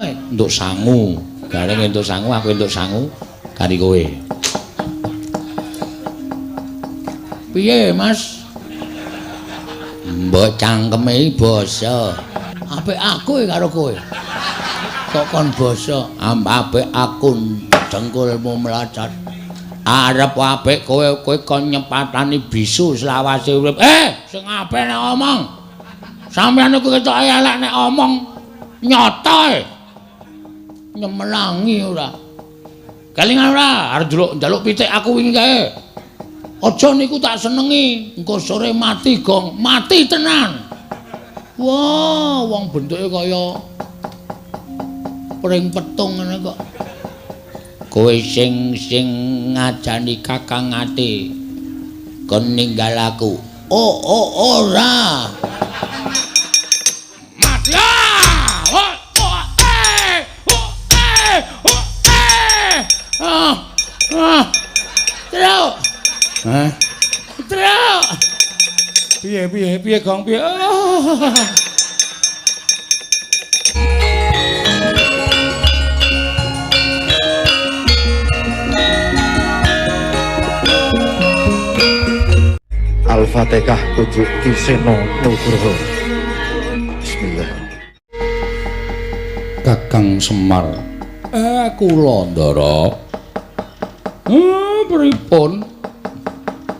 Entuk sangu. Gareng entuk sangu, aku entuk sangu kari kowe. Piye, Mas? Mbok cangkeme basa. Apik aku karo kowe. Kok kon basa? Apik aku dengkulmu mlocot. Arep apik kowe, kowe kon nyepatani bisu selawase urip. Sing apik nek omong. Sampeyan niku ketoke elek nek omong. Nyata e. Nyemelangi ora. Kelingan ora? Arep njaluk pitik aku wingi kae. Aja niku tak senengi, engko sore mati gong, mati tenan. Wah, wong bentuke kaya pring petung ngene kok. Kowe sing ngajani Kakang ati kon ninggal aku. Oh, oh ora. Mati. Oh, oh, eh. Oh, eh. Oh, eh. Ah. Ah. Terus. Hah? Truk. Piye piye piye gong piye. Oh. Al-Fatihah Pujuk Ki Seno Nugroho. Bismillah. Kakang Semar. Kula Ndara. Pripun?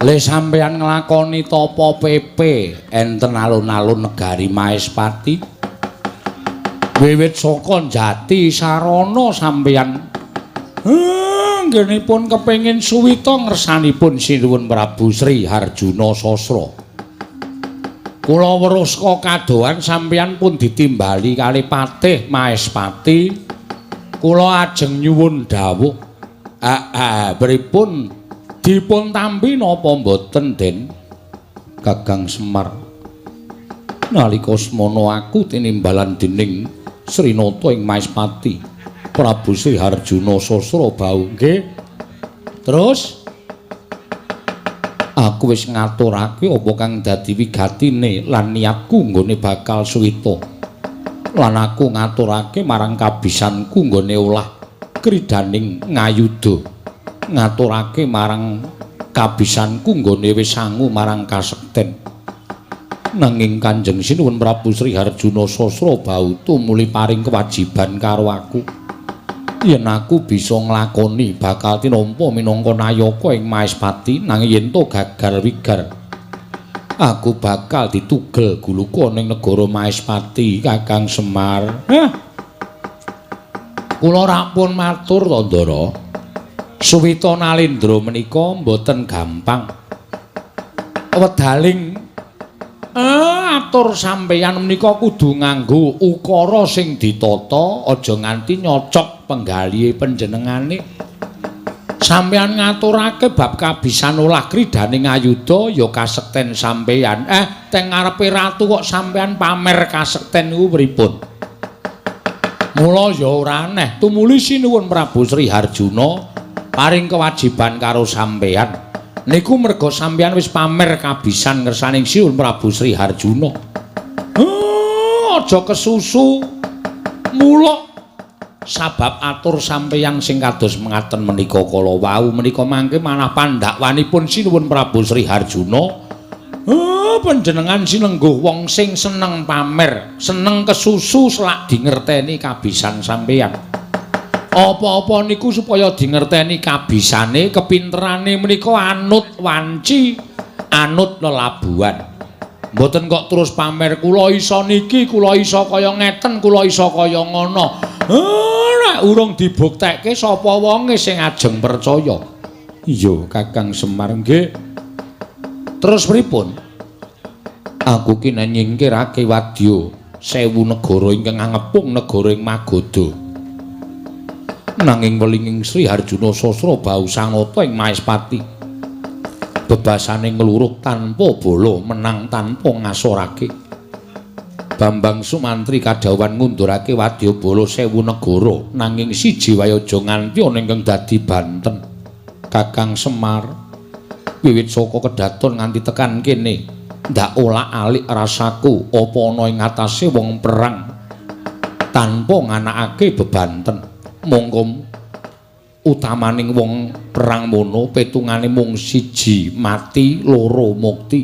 Le sampeyan nglakoni tapa pepe enten alun-alun negari Maespati. Wiwit saka jati sarana sampeyan anggenipun kepengin suwita ngersanipun Sinuwun Prabu Sri Harjuna Sasra. Kula weruh saka kadohan sampeyan pun ditimbali kali Patih Maespati. Kula ajeng nyuwun dawuh. Pripun dipun tampi napa mboten, Den? Kakang Semar. Nalika semono aku tinimbalan dening Srinata ing Maespati, Prabu Sri Harjuna Sasra bau nggih. Terus aku wis ngaturake apa kang dadi wigatine lan niatku nggone bakal suwita. Lan aku ngaturake marang kabisanku nggone olah kridaning ngayuda. Ngaturake marang kabisanku nggone wis sangu marang kasekten. Nanging Kanjeng Sinuwun Prabu Sri Harjuna Sasra bau tumuli paring kewajiban karo aku. Yen aku bisa nglakoni bakal tinampa minangka nayaka ing Maespati, nanging yen to gagal wigar, aku bakal ditugel guluka ning negara Maespati. Kakang Semar. Hah. Kula rapun matur to, Ndara. Suwita Nalendra menika mboten gampang. Wedaling atur sampeyan menika kudu nganggo ukara sing ditata, aja nganti nyocok penggalihe panjenengane. Sampeyan ngaturake bab kabisan olah kridane ngayuda ya kasekten sampeyan. Teng ngarepe ratu kok sampeyan pamer kasekten niku pripun? Mula ya ora aneh tumuli Sinuwun Prabu Sri Harjuna paring kewajiban karo sampeyan. Niku merga sampeyan wis pamer kabisan ngersaning Sinuwun Prabu Sri Harjuna. Aja kesusu. Mula sabab atur sampeyan sing kados mengaten menika kala wau menika mangke manah pandhakwanipun Sinuwun Prabu Sri Harjuna. Panjenengan sinengguh wong sing seneng pamer, seneng kesusu selak dingerteni kabisan sampeyan. Apa-apa niku supaya dingerteni kabisane, kepinterane menika anut wanci, anut lelabuhan. Mboten kok terus pamer kula iso niki, kula iso kaya ngeten, kula iso kaya ngono. Nek urung dibuktekke sapa wonge sing ajeng percaya. Iya, Kakang Semar nggih. Terus pripun? Aku ki nyingkirake wadya 1000 negara ingkang ngepung negara ing Magadha. Nanging welinging Sri Harjuna Sasra bau sanata ing Maespati. Bebasane ngluruk tanpa bala, menang tanpa ngasorake. Bambang Sumantri kadhawuhan ngundurake wadya bala 1000 negara, nanging siji wae aja nganti ana ingkang dadi banten. Kakang Semar, wiwit saka kedaton nganti tekan kene, ndak olak-alik rasaku apa ana ing atase wong perang. Tanpa nganakake bebanten. Mongko utamaning wong perang mono petungane mung siji mati, loro mukti.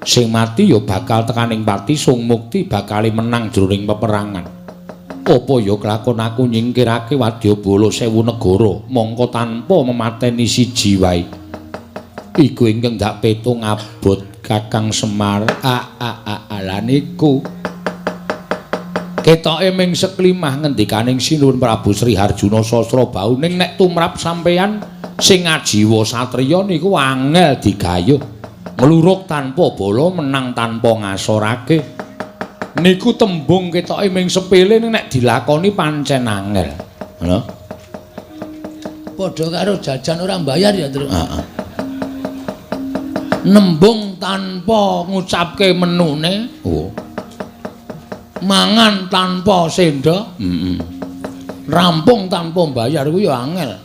Sing mati ya bakal tekaning pati, sing mukti bakal menang jroning peperangan. Apa ya kelakon aku nyingkirake wadyabala 1000 negara mongko tanpa memateni siji wae. Iku ingkang dak petung abot Kakang Semar. A niku ketoke ming seklimah ngendikaning Sinuwun Prabu Sri Harjuna Sasrabahu, ning nek tumrap sampeyan sing ajiwa satriya niku angel digayuh. Ngluruk tanpa bala, menang tanpa ngasorake. Niku tembung ketoke ming sepele, ning nek dilakoni pancen angel. Ngono. Padha karo jajan ora mbayar ya, Truk. Heeh. Nembung tanpa ngucapke menune. Oh. Mangan tanpa sendok. Heeh. Rampung tanpa mbayar kuwi ya angel.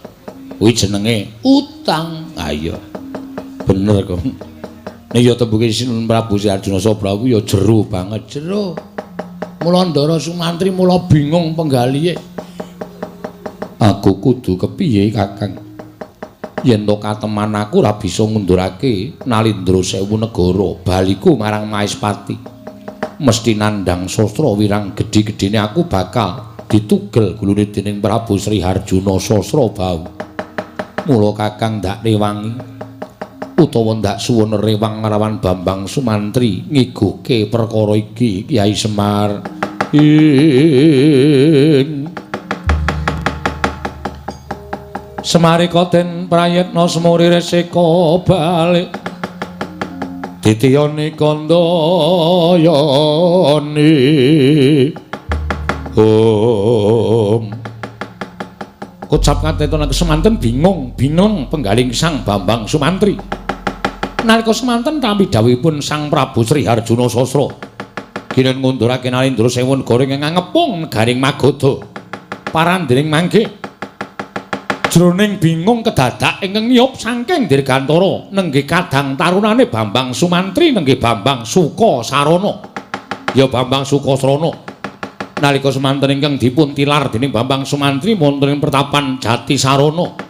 Kuwi jenenge utang. Ha iya. Bener kok. Nek ya tembunge Sinuwun Prabu Sri Arjuna Sasrabahu ya jero banget, jero. Mula Ndara Sumantri mula bingung penggalihe. Aku kudu kepiye, Kakang? Yen to kateman aku ora bisa ngundurake Nalindra 1000 negara, baliku marang Maespati. Mesti nandhang sastra wirang gedhe-gedhene aku bakal ditugel gulune dening Prabu Sri Harjuna Sasrabahu. Mula Kakang ndak rewangi utawa ndak suwun rewang nglawan Bambang Sumantri ngiguhke perkara iki Kyai Semar. Ing Semarika den prayitna semuri resika balik ditiyani kandayani. Om kocap kateton semanten bingung bingung penggaling Sang Bambang Sumantri. Nalika semanten tampi dawuhipun Sang Prabu Sri Harjuna Sasra kinen ngundurake Nalindra 1000 negara ingkang ngepung negaring Magadha parandening mangke. Jroning bingung kedadak ingkang ngiyup saking dirgantara nenggih kadang tarunane Bambang Sumantri nenggih Bambang Sukasarana. Ya Bambang Sukasrana. Nalika semanten ingkang dipun tilar dening Bambang Sumantri wonten ing pertapan Jatisarana.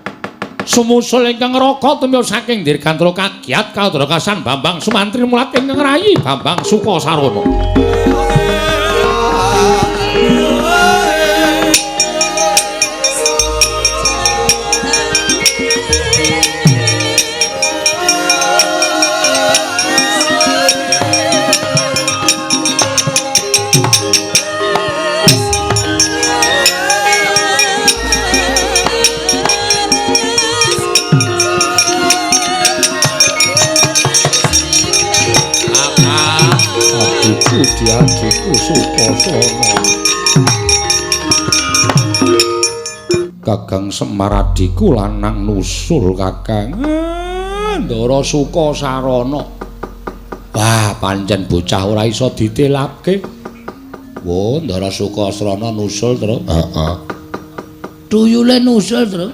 Sumusul ingkang ngraka tumiyos saking dirgantara kagiat kadrakasan Bambang Sumantri mulat ingkang rayi Bambang Sukasarana. Adikku Sukasana. Kakang Semar adikku lanang nusul Kakang. Ndara Sukasarana. Wah, pancen bocah ora iso ditelapke. Wo, Ndara Sukasrana nusul, Truk. Heeh. Tuyule nusul, Truk.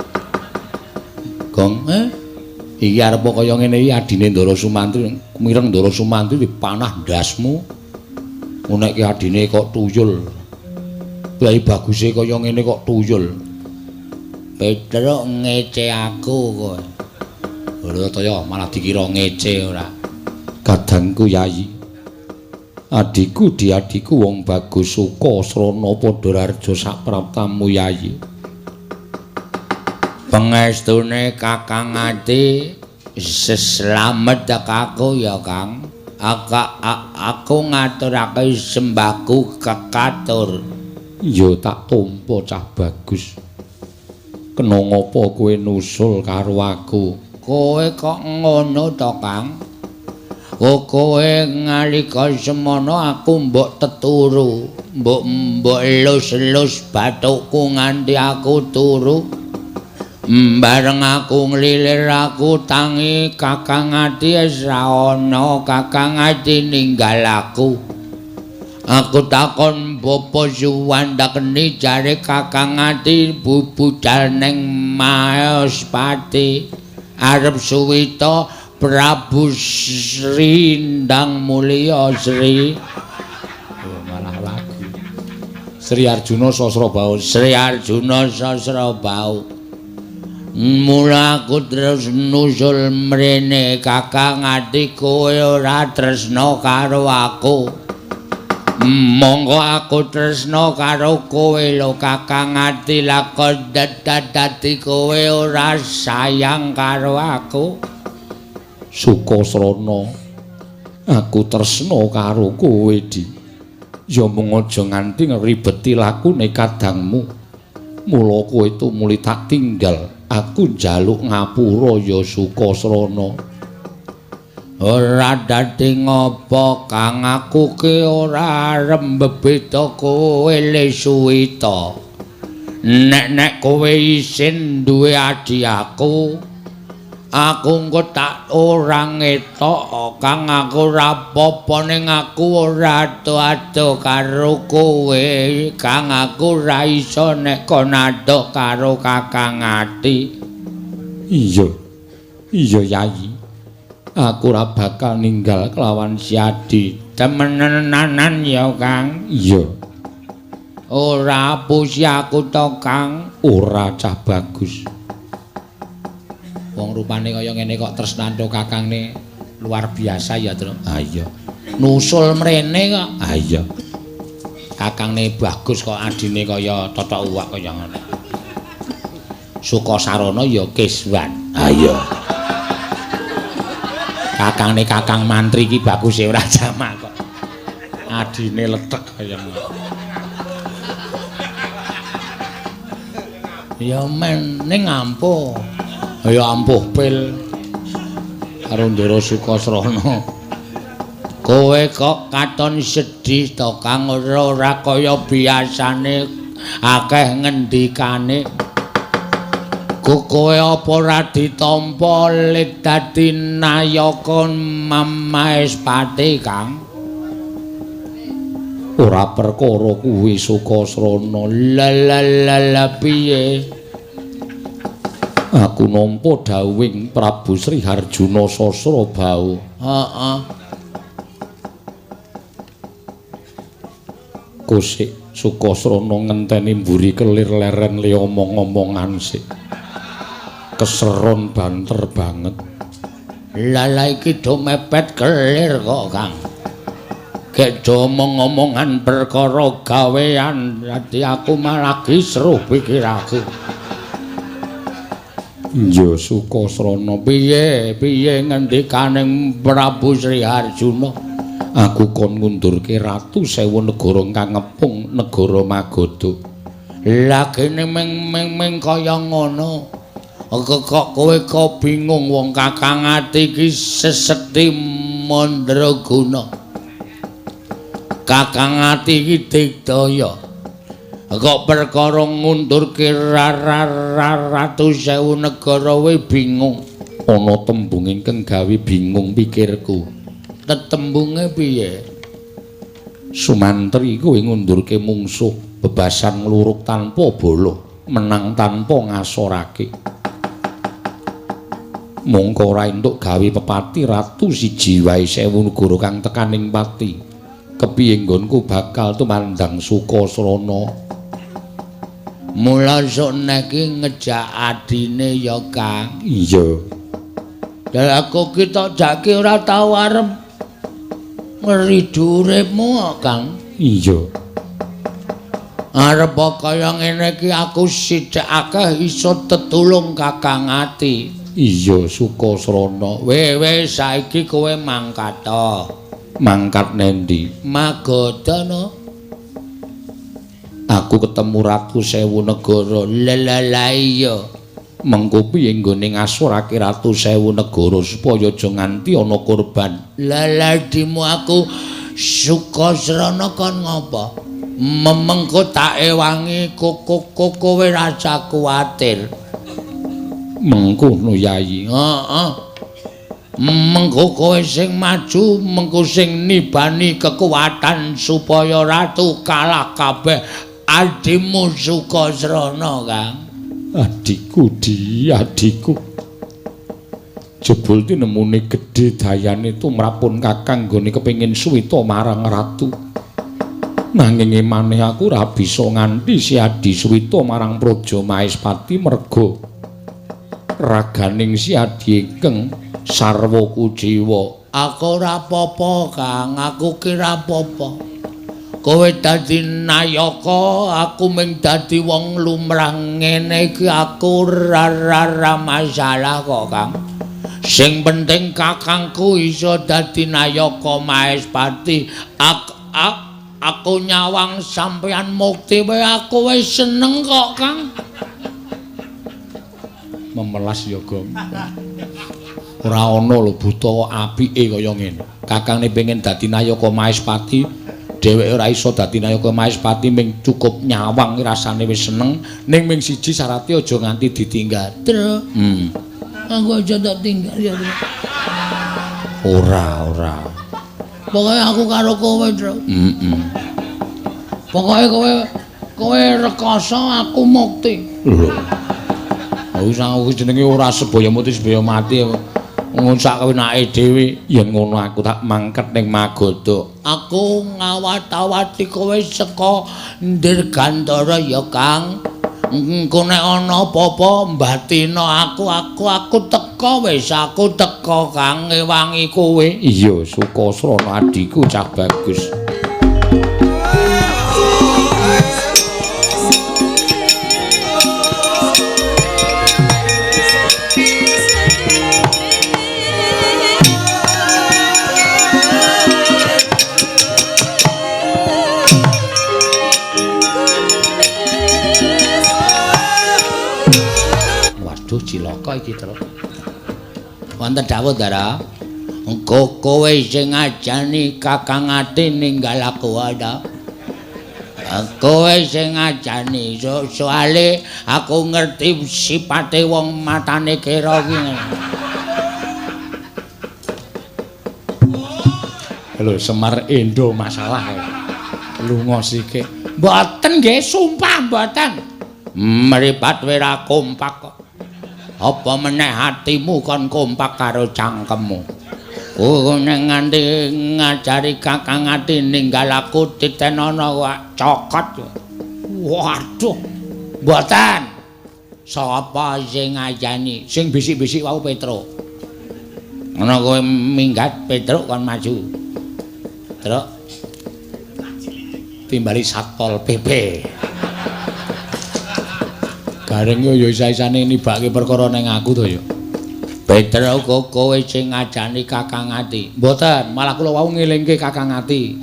Gong, iki arep kaya ngene iki adine Ndara Sumantri, mireng Ndara Sumantri dipanah ndasmu. Nek ki adine kok tuyul. Kyai baguse kaya ngene kok tuyul. Petruk ngece aku kowe. Ora ta ya malah dikira ngece ora. Kadangku Yayi. Adikku diadiku wong bagus Sukasrana padha raja sapraptamu Yayi. Pengestune Kakang Ati seslamet aku ya Kang. Aku ngaturake sembahku kekatur. Ya tak tampa cah bagus. Kena ngapa kowe nusul karo aku? Kowe kok ngono to, Kang? Oh, kowe ngalika semono aku mbok teturu, mbok elus-elus bathukku nganti aku turu. Bareng aku nglilir aku tangi Kakang Ati wis ra ana, Kakang Ati ninggal aku. Aku takon Bapa Suwandakeni jare Kakang Ati budal ning Maespati arep suwita Prabu Sri Ndang Mulya Sri. Oh, malah lagu. Sri Arjuna Sasrabahu. Sri Arjuna Sasrabahu. Mula aku terus nusul mrene Kakang Ati, kowe ora tresna karo aku. Monggo aku tresna karo kowe lho Kakang Ati, lakon dadi kowe ora sayang karo aku. Sukasrana, aku tresna karo kowe, Di. Ya mung aja nganti ngribeti lakune kadangmu. Mula kowe tumuli tak tinggal, aku njaluk ngapura ya Sukasrana. Ora dadi ngopo Kang, aku ki ora arep mbebeda kowe le suwita. Nek-nek kowe isin duwe adi aku, aku engko tak ora ngetok Kang, aku ora apa-apa ning aku ora ado-ado karo kowe Kang, aku ora iso nek kon ado karo Kakang Ati. Iya. Iya Yayi. Aku ora bakal ninggal kelawan si Adi. Temenanan ya Kang. Iya. Ora apusi aku to Kang. Ora cah bagus. Wong rupane kaya ngene kok tresnanto kakangne luar biasa ya, Tru. Ha iya. Nusul mrene kok. Ha iya. Kakangne bagus kok adine kaya totok uwak kaya ngono. Sukasarana ya Keswan. Ha iya. Kakangne Kakang Mantri iki baguse ora jamak kok. Adine lethek kaya ngono. Ya men ning ampuh. Ya ampuh pil karo Ndara Sukasrana. Kowe kok katon sedih to Kang, ora kaya biasane akeh ngendikane. Kowe apa ora ditampa lit dadi nayaka Maespati Kang? Ora perkara kuwi Sukasrana. La la la la piye? Aku nampa dawuhing Prabu Sri Harjuna Sasrabahu. Heeh. Kusik Sukasrana ngenteni mburi kelir leren le omong-omongan sik. Keseron banter banget. Lah lah iki do mepet kelir kok Kang. Gek do omong-omongan perkara gawean, dadi aku malah kisruh pikiraku. Ya Sukasrana, piye piye ngendikane Prabu Sri Harjuna? Aku kon ngundurke ratu sewu negara kang ngepung negara Magadha. Lah kene meng kaya ngono. Kok kowe kok bingung wong Kakang Ati iki sesekti mandraguna. Kakang Ati iki digdaya. Kok perkara ngundurke ratu sewu negara we bingung. Ana tembung ingkang gawe bingung pikirku. Tetembunge piye? Sumantri kowe ngundurke mungsuh bebasan ngluruk tanpa bala, menang tanpa ngasorake. Mongko ora entuk gawe pepati ratu siji wae sewu negara kang tekaning pati. Kepiye nggonku bakal tumandang Sukasrana? Mula sok nek ngejak adine ya Kang. Iya. Lah aku ki tok jake ora tau arep ngridu uripmu kok Kang. Iya. Arep kaya ngene iki aku sithik akeh iso tetulung Kakang Ati. Iya Sukasrana. Wewe saiki kowe mangkat to. Mangkat nendi? Magadha no. Aku ketemu ratu sewu negara. Lah lah lah iya. Mengko piye nggone ngasorake ratu sewu negara supaya aja nganti ana korban? Lah lah dimu aku Sukasrana kon ngopo? Memengko tak ewangi kowe rasa kuwatir. Mengkono Yayi. Heeh. Mengko kowe sing maju, mengko sing nibani kekuatan supaya ratu kalah kabeh adimu Sukasrana Kang. Adikku di, adikku. Jebul tinemune gedhe dayane tumrapun Kakang nggone kepengin suwita marang ratu. Nanging emane aku ora bisa nganti si Adi Suwita marang Praja Maespati merga raganing si Adi ingkang sarwa kuciwa. Aku ora apa-apa, Kang. Aku ki ora apa-apa. Kowe dadi nayaka, aku mung dadi wong lumrah ngene iki aku ora masalah kok, Kang. Sing penting kakangku iso dadi nayaka Maespati. Aku nyawang sampeyan mukti wae aku wis seneng kok, Kang. Memelas ya, Gong. Ora ana lho buta apike kaya ngene. Kakangne pengen dadi nayaka Maespati, dheweke ora iso dadi nayaka Maespati ming cukup nyawang rasane wis seneng. Ning ming siji syarate aja nganti ditinggal. Tru. Aku aja tak tinggal ya, Tru. Ora, ora. Pokoke aku karo kowe, Tru. Pokoke kowe rekoso aku mukti. Lho. Wis aku jenenge ora sebaya muti sebaya mati. Ngono sak kewenake dhewe yen ngono aku tak mangket ning Magadha. Aku ngawat-awati kowe saka Dirgantara ya, Kang. Engko nek ana apa-apa mbatina aku teka wis aku teka Kang ngewangi kowe. Iya, Sukasrana adhiku cah bagus. Waduh cilaka iki, Tru. Wonten dawuh, Ndara. Engko kowe sing ngajani Kakang Ati ninggal aku ana. Kowe sing ngajani, soale aku ngerti sipate wong matane kera iki. Lho, Semar endo masalah. Lunga sikik. Mboten nggih, sumpah mboten. Mripat ora kompak kok. Apa meneh atimu kon kompak karo cangkemmu? Kowe nek nganti ngajari Kakang Ati ninggal aku titenono kok cokot. Waduh. Mboten. Sapa sing ngajani? Sing bisik-bisik wau Petruk. Ngono kowe minggat Petruk kon maju. Truk. Timbali Satpol PP. Gareng yo isa-isane nibake perkara ning aku to ya. Petruk kok kowe sing ngajani Kakang Ati? Mboten, malah kula wau ngelingke Kakang Ati.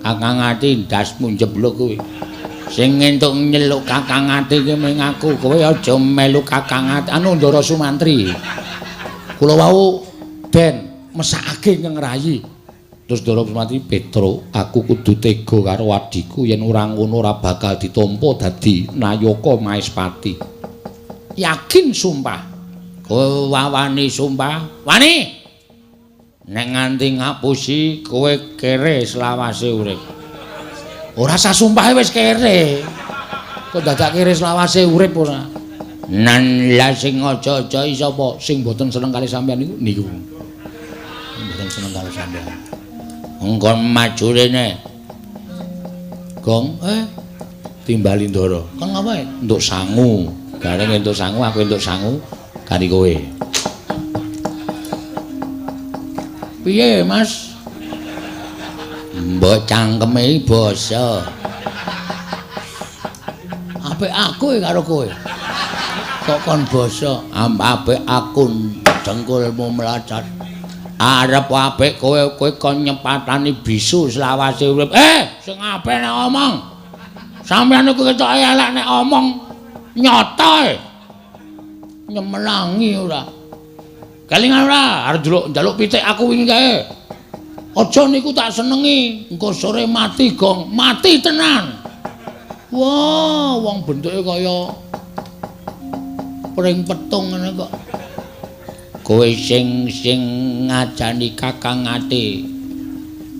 Kakang Ati ndasmu njebluk kuwi. Sing entuk nyeluk Kakang Ati ki mung aku, kowe aja melu Kakang Ati. Anu Ndara Sumantri. Kula wau den mesakake ngengrayi. Terus Ndara Sumantri, Petruk, aku kudu tega karo adhiku yen ora ngono ora bakal ditampa dadi nayaka Maespati. Yakin sumpah. Kowe wawani sumpah? Wani. Nek nganti ngapusi kowe kere selawase urip. Ora sah sumpahe wis kere. Kok dadak kere selawase urip ora? Nan lah sing aja-aja sapa? Sing mboten seneng kali sampean niku niku. Mboten seneng karo sampean. Engko maju rene. Gong, timbali Ndara. Kon ngapa? Entuk sangu. Gareng entuk sangu, aku entuk sangu kari kowe. Piye, Mas? Mbok cangkeme basa. Apik aku karo kowe. Kok kon basa? Apik aku dengkulmu mlocot. Arep apik kowe, kowe kon nyepatani bisu selawase urip. Sing apik nek omong. Sampeyan niku ketoke elek nek omong. Nyata e. Nyemelangi ora. Kelingan ora arep njaluk pitik aku wingi kae. Aja niku tak senengi, engko sore mati gong, mati tenan. Wah, wong bentuke kaya pring petung ngene kok. Kowe sing ngajani Kakang Ati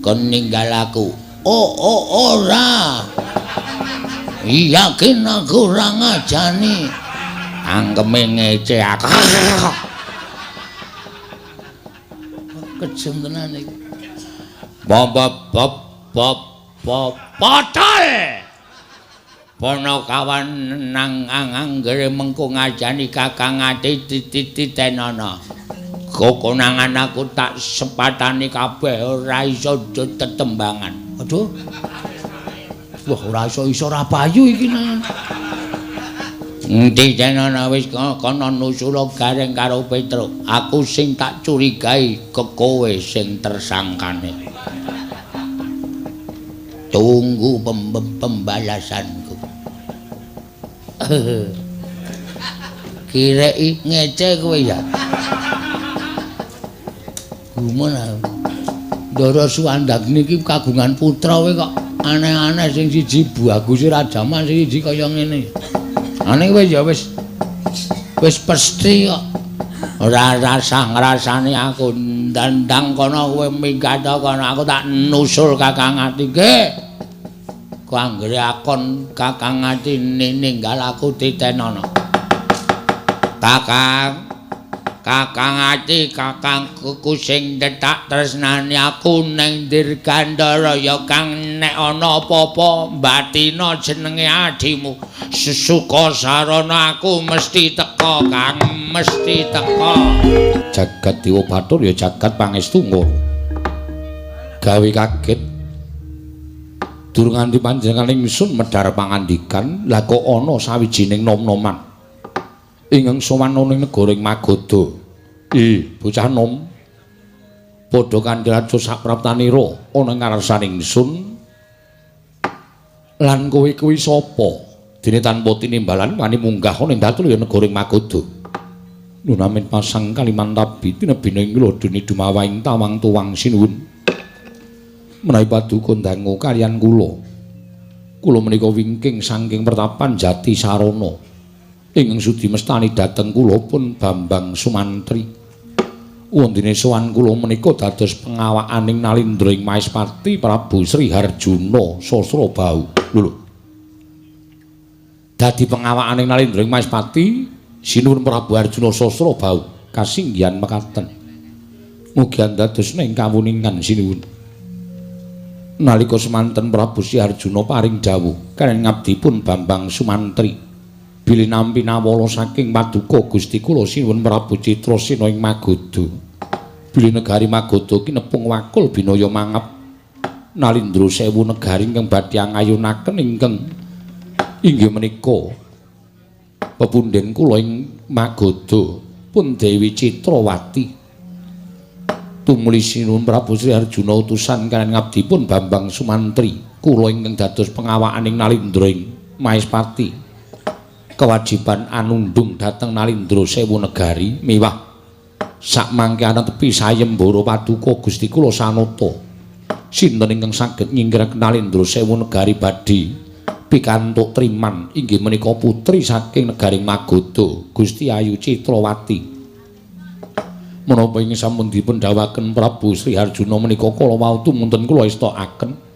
kon ninggal aku. Oh, ora. Yakin aku ora ngajani. Angkeme ngece aku. Kejem tenan iki. Bob bob bob Apa potol? Panakawan nang anggere mengko ngajani Kakang Ati titenana. Kokonangan aku tak sepatani kabeh ora iso tetembangan. Aduh. Wah, ora iso-iso ora payu iki nang. Endi tenana wis kono nusula Gareng karo Petruk. Aku sing tak curigai kowe sing tersangkane. Tunggu pembalasanku. Kireki ngece kowe ya. Gumun aku. Ndara Suwandagni iki kagungan putra kowe kok aneh-aneh sing siji bagus Rajaman sing siji kaya ngene. Aneh kowe ya wis pesti kok. Ora rasah ngrasani aku ndandang kono kowe minggat kono aku tak nusul Kakang Ati nggih. Ku anggere akon Kakang Ati ninggal aku titenana. Kakang Kakang Ati kakangku sing tak tresnani aku ning Dirgantara ya Kang nek ana apa-apa mbatina jenenge adimu sesuka sarana aku mesti teka Kang mesti teka. Jagat Dewa Bathara ya jagat pangestu ngono. Gawe kaget durung nganti panjenengan ingsun medhar pangandikan lah kok ana sawijining nom-noman ingkang sowan ana ing negara ing Magadha. Ih, bocah nom. Padha kandharaja sapraptanira ana ing ngarsane ingsun. Lan kowe kuwi sapa? Dene tanpa tinimbalan wani munggah ana ing datul ya negara ing Magadha. Nunamin pasang Kalimantabi tinebina ing lodene dumawaing tawang tuwang sinuwun. Menawi paduka dangu kaliyan kula. Kula menika wingking saking pertapan Jati Sarana. Ingkang sudi mestani dhateng kula pun Bambang Sumantri. Wondene sowan kula menika dados pengawakaning Nalindra ing Maespati Prabu Sri Harjuna Sasrabahu. Lho lho. Dadi pengawakaning Nalindra ing Maespati sinuwun Prabu Arjuna Sasrabahu kasinggihan mekaten. Mugi dados ing kawuningan sinuwun. Nalika semanten Prabu Sri Arjuna paring dawuh kaliyan ngabdipun Bambang Sumantri. Bilih nampi nawala saking paduka Gusti kula sinuwun Prabu Citrasena ing Magadha. Bilih negari Magadha kinepung wakul binaya mangap Nalindra sewu negari ingkang badhe angayunaken ingkang inggih menika pepunden kula ing Magadha pun Dewi Citrawati. Tumuli sinuwun Prabu Sri Arjuna utusan kaliyan ngabdipun Bambang Sumantri kula ingkang dados pengawakaning Nalindra ing Maespati. Kewajiban anundung dhateng Nalindra sewu negari miwah sakmangke anetepi sayembara paduka Gusti kula sanata. Sinten ingkang saged nyingkiraken Nalindra sewu negari badhe pikantuk triman inggih menika putri saking negari Magadha Gusti Ayu Citrawati. Menapa ing sampun dipun dawuhaken Prabu Sri Harjuna menika kala wau tumunten kula estokaken.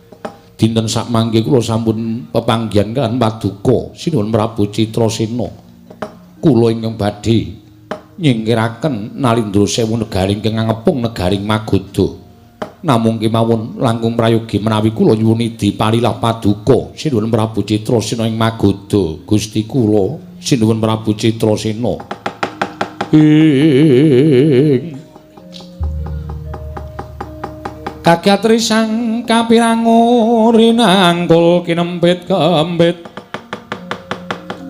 Dinten sakmangke kula sampun pepanggihan kaliyan paduka sinuwun Prabu Citrasena. Kula ingkang badhe nyingkiraken Nalindra sewu negari ingkang ngepung negari Magadha. Namung kemawon langkung prayogi menawi kula nyuwun idi palilah paduka sinuwun Prabu Citrasena ing Magadha. Gusti kula sinuwun Prabu Citrasena. Ing kagyatri sang kapirangu rinangkul kinempit kempit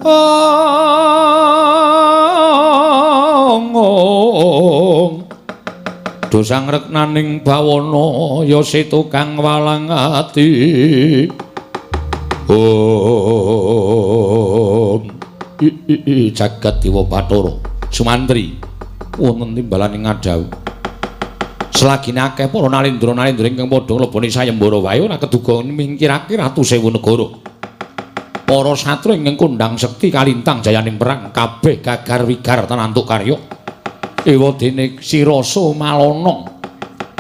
ong dosang reknaning bawana ya si tukang walang ati. Om jagat Dewa Bathara Sumantri wonten timbalan ing ngadhawuh. Selagine akeh para nalindra-nalindra ingkang padha ngleboni sayembara wae ora keduga mingkirake ratu sewu negara. Para satru ingkang kondhang sekti kalintang jayaning perang kabeh gagar wigar tenantuk karya. Ewadene Sirasa Malana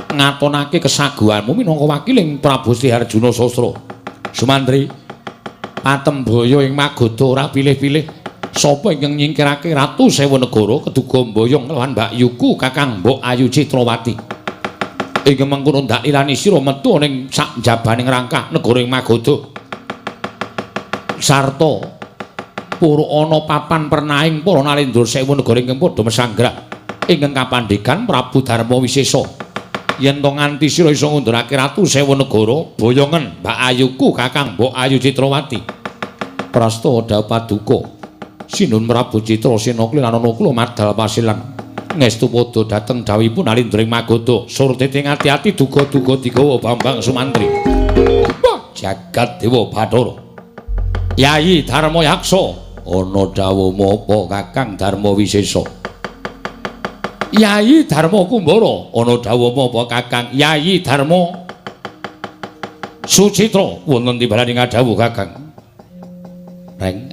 ngatonake kesaguhanmu minangka wakiling Prabu Sri Harjuna Sasra. Sumantri patembaya ing Magadha ora pilih-pilih. Sapa ingkang nyingkirake ratu sewu negara keduga mboyong lawan Mbak Yuku Kakang Mbok Ayu Citrawati. Ing mengkono ndak ilani sira metu ning sak njabaning rangkah negara ing Magadha. Sarta pura ana papan pernaing para Nalendra sewu negara ingkang padha mesanggrah ingkang kapandegan Prabu Darma Wisesa. Yen to nganti sira iso ngundurake ratu sewu negara, boyongen Mbak Ayuku Kakang Mbok Ayu Citrawati. Prasta dhawuh paduka Sinuhun Prabu Citrasena klinanana kula madal pasilan. Ngestu padha dhateng dhawuhipun Nalendra ing Magadha. Surtete ati-ati duga-duga digawa Bambang Sumantri. Wah, jagat Dewa Bathara. Yayi Darma Yaksa, ana dhawuhmu apa Kakang Darma Wisesa? Yayi Darma Kumbara, ana dhawuhmu apa Kakang? Yayi Darma Sucitra, wonten timbalane ngadhawuh Kakang. Reng,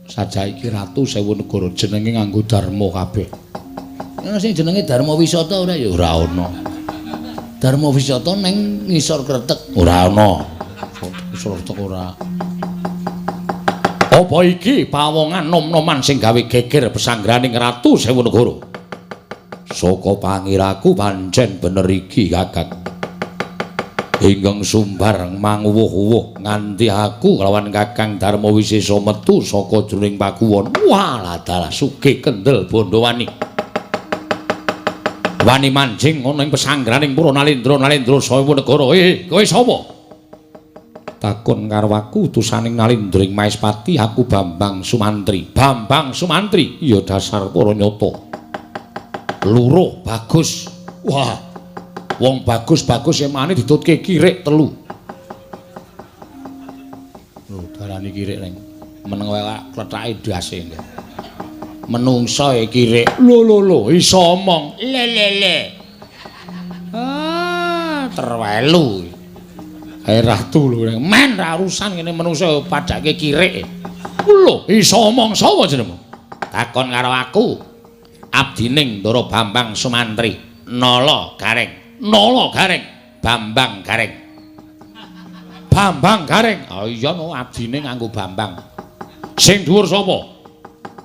Saja iki ratu sewu negara jenenge nganggo dharma kabeh. Ana sing jenenge Darma Wisata ora ya? Ora ana. Darma Wisata ning ngisor kretek. Ora ana. Ngisor kretek ora. Apa iki pawongan nom-noman sing gawe geger pesanggraning ratu sewu negara? Saka pangiraku pancen bener iki Kakang. Ingkang sumbar manguwuh-uwuh nganti aku kelawan Kakang Darma Wisesa metu saka jroning pakuwon. Walah dalah sugih kendel Bandawani. Wani manjing ana ing pesanggraning para Nalendra Nalendra sewu negara. Kowe sapa? Takon karo aku utusaning Nalendra ing Maespati, aku Bambang Sumantri. Bambang Sumantri? Iya dasar para nyata. Luruh bagus. Wah. Wong bagus-bagus emane ditutke kirik telu. Lho, darani kirik reng. Meneng wae klethake ndase. Menungso e kirik. Lho lho lho, iso omong. Le le le. Ah, terwelu. Ae ratu lho reng. Men ra urusan ngene menungso padake kirik. Lho, iso omong sapa jenengmu? Takon karo aku. Abdining Ndara Bambang Sumantri. Nala Gareng. Nala Gareng, Bambang Gareng. Bambang Gareng. Ah iya no abdine nganggo Bambang. Sing dhuwur sapa?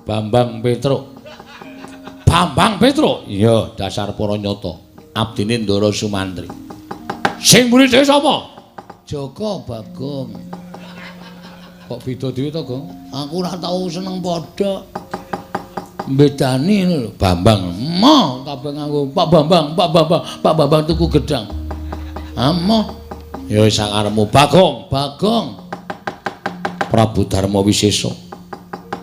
Bambang Petruk. Bambang Petruk? Iya, dasar para nyata. Abdine Ndara Sumantri. Sing mburi dhewe sapa? Jaka Bagong. Kok beda dhewe to, Gong? Aku ora tau seneng padha. Bedani ngono lho, Bambang. Moh kabeh nganggo Pak Bambang, Pak Bambang, Pak Bambang tuku gedang. Amoh. Ya wis sakarepmu Bagong, Bagong. Prabu Darma Wisesa.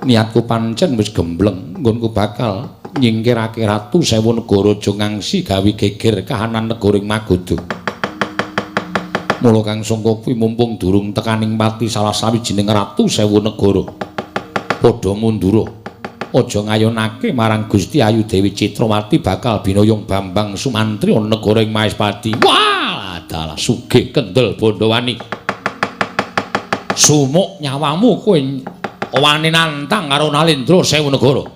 Niatku pancen wis gembleng, nggonku bakal nyingkirake ratu sewu negara aja ngangsi gawe geger kahanan negara ing Magadha. Mula kang sangka kuwi mumpung durung tekaning pati salah sawijining ratu sewu negara. Padha mundura. Aja ngayonake marang Gusti Ayu Dewi Citrawati bakal binayung Bambang Sumantri ana negara ing Maespati. Wah, dalah sugih kendel Bandawani. Sumuk nyawamu kowe wani nantang karo Nalendra sewu negara.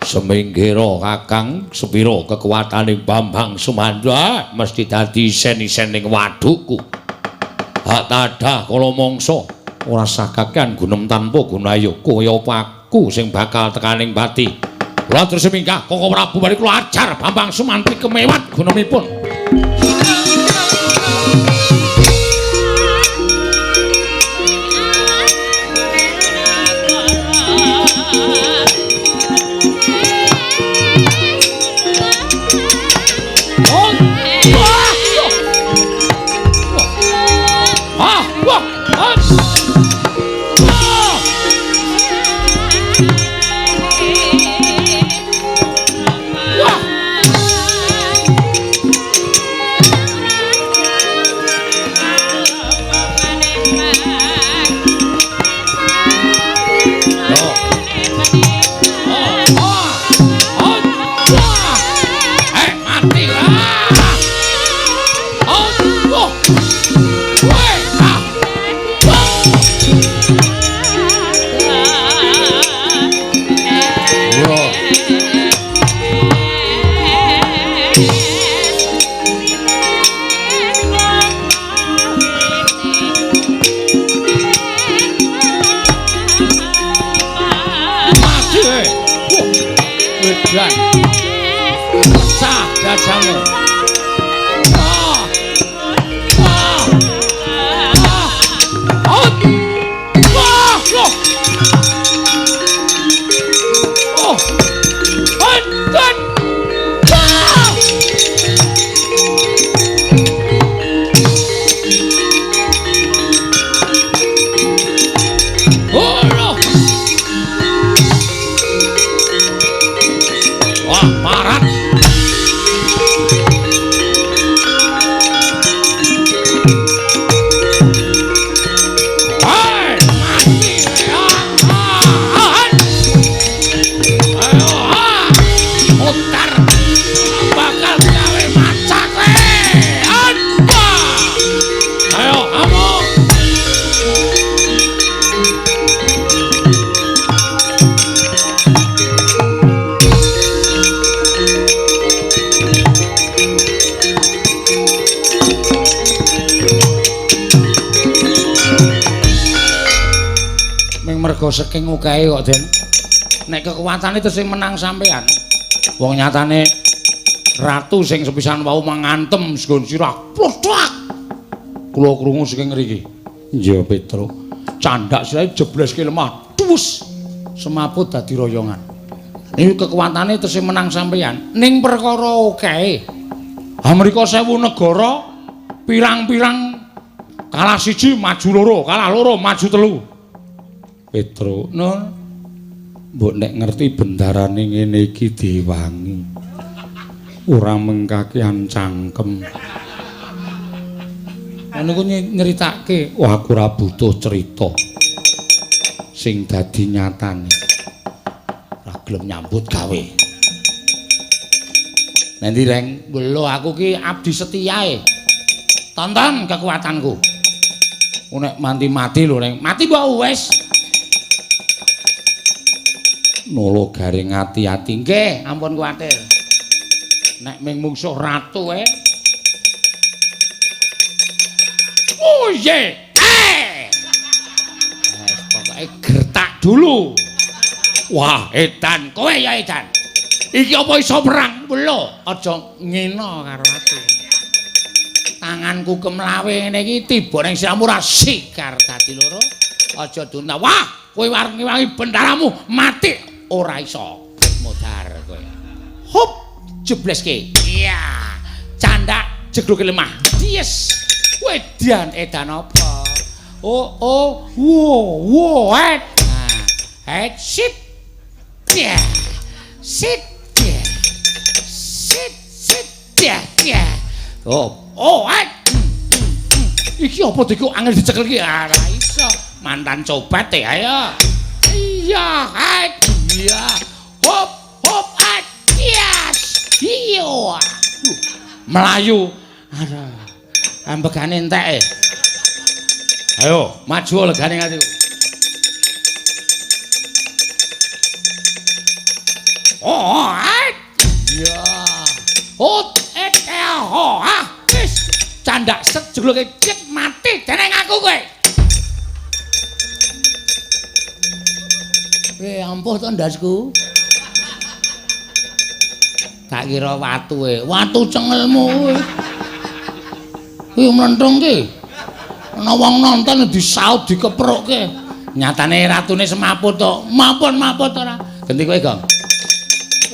Seminggira Kakang, sepira kekuatane Bambang Sumantri mesti dadi isen-isen ning wadukku. Hak tadah kala mangsa ora sah kakean gunem tanpa gunaya kowe apa aku sing bakal tekaning pati. Kula terus minggah Koko Prabu bari kula ajar Bambang Sumantri kemewat gunemipun. Mati. Wah. Wedan. Asah dadamu. Wah. Wah. Wah. Wah, loh. Oh. Antan. Wah. Oh, loh. Wah, marat. Hai, mati. Ayo, putar. Bakal gawe macak kowe. Ayo, amuk. Ming mergo saking okehe kok, Den. Nek kekuatane tesih menang sampean. Wong nyatane ratu sing sepisan wau mangantem sgon sirah. Plothak. Kula krungu saking ngriki. Iya, Petro. Candhak sirahe jebleske lemah. Tuwus. Semaput dadi royongan. Niku kekuatane tesih menang sampean. Ning perkara okehe. Amerika 1000 negara pirang-pirang kalah siji maju loro, kalah loro maju telu. Petro, nun, mbok nek ngerti bendarane ngene iki diwangi. Ora mengkakean cangkem. Ngono ku nyeritake, wah aku ora butuh cerita. Sing dadi nyatane. Ora gelem nyambut gawe. Nanti Reng, lho aku ki abdi setiae. Tonton kekuatanku. Nek mati-mati lho Reng, mati mbok wis. Nolo garing ati-ati nggih, ampun kuwatir. Nek ming mungsuh ratu e. Oh ye. Eh. Wis pokoke gertak dulu. Wah, edan kowe ya edan. Iki apa iso perang? Lho, aja ngene karo aku. Tanganku kemlawe ngene iki tiba ning sirahmu ora sikar dadi loro. Aja dunta. Wah, kowe arep ngewangi bendaramu mati ora iso. Modar kowe. Hup, jebleske. Iya. Candak jegloke lemah. Yes. Wedan edan apa? Oh, oh, wo, wo, et. Nah, et sit. Ya. Sit. Ya. Sit, sit. Ya, ya. Oh, oh, et. Iki apa diku angel dicekel iki? Ora iso. Mantan cobat e, ayo. Iya, et. Iya. Hop, hop, et. Yes. Iya. Melayu. Aduh. Ambegane entek e. Ayo, maju legane ngatiku. Oh, et. Iya. Oh, et, oh, ah. Wis. Candak set jegloke cek mati deneng aku kowe. Ampuh to ndasku. Tak kira watu e. Watu cengelmu kowe. Kuwi mlenthung ki. Ana wong nonton disaut dikeprukke. Nyatane ratune semaput to. Mapun-maput ora. Genti kowe, Gong.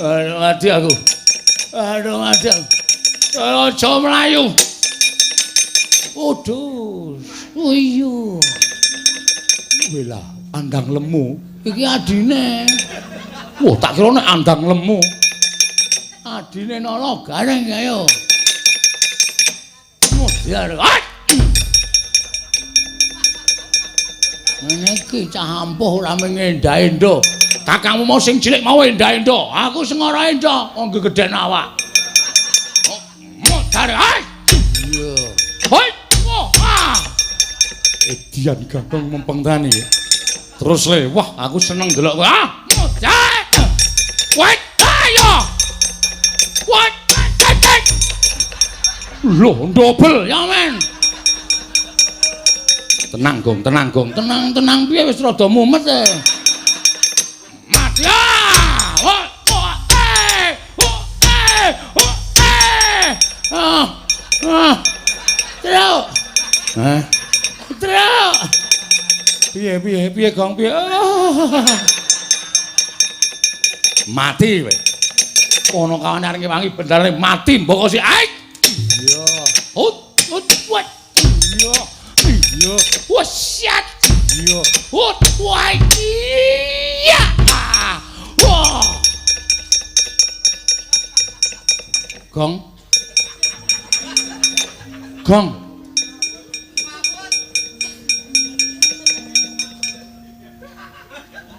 Aduh, mati aku. Aduh, mati aku. Aja mlayu. Waduh. Oh iya. Wela, andang lemu. Iki adine. Wah, tak kira nek andang lemu. Adine nala gareng ayo. Modar. Ngene iki cah ampuh ora mengendah-endo. Kakangmu mau sing cilik mau endah-endo. Aku sing ora endo, wong gegeden awak. Modar. Iya. Hoi. Ah. Edian gagong mempeng tani. Terus le, wah aku seneng delok kowe. Ah, modar. Wait, ayo. Wait, cek. Loh, dobel ya men. Tenang, Gong, tenang, Gong. Tenang, tenang piye wis rada mumet e. Mati. Ah! Oh, oh, eh. Oh, eh. Oh, Ah. Ah. Truk. Hah? Truk. Piye piye piye Gong piye? Mati kowe. Kono kawane arep ngewangi bendare mati mbok si. Ai. Iya. Ut ut wat. Iya. Iya. Wasiat. Iya. Ut wah. Iya. Wah. Gong. Gong.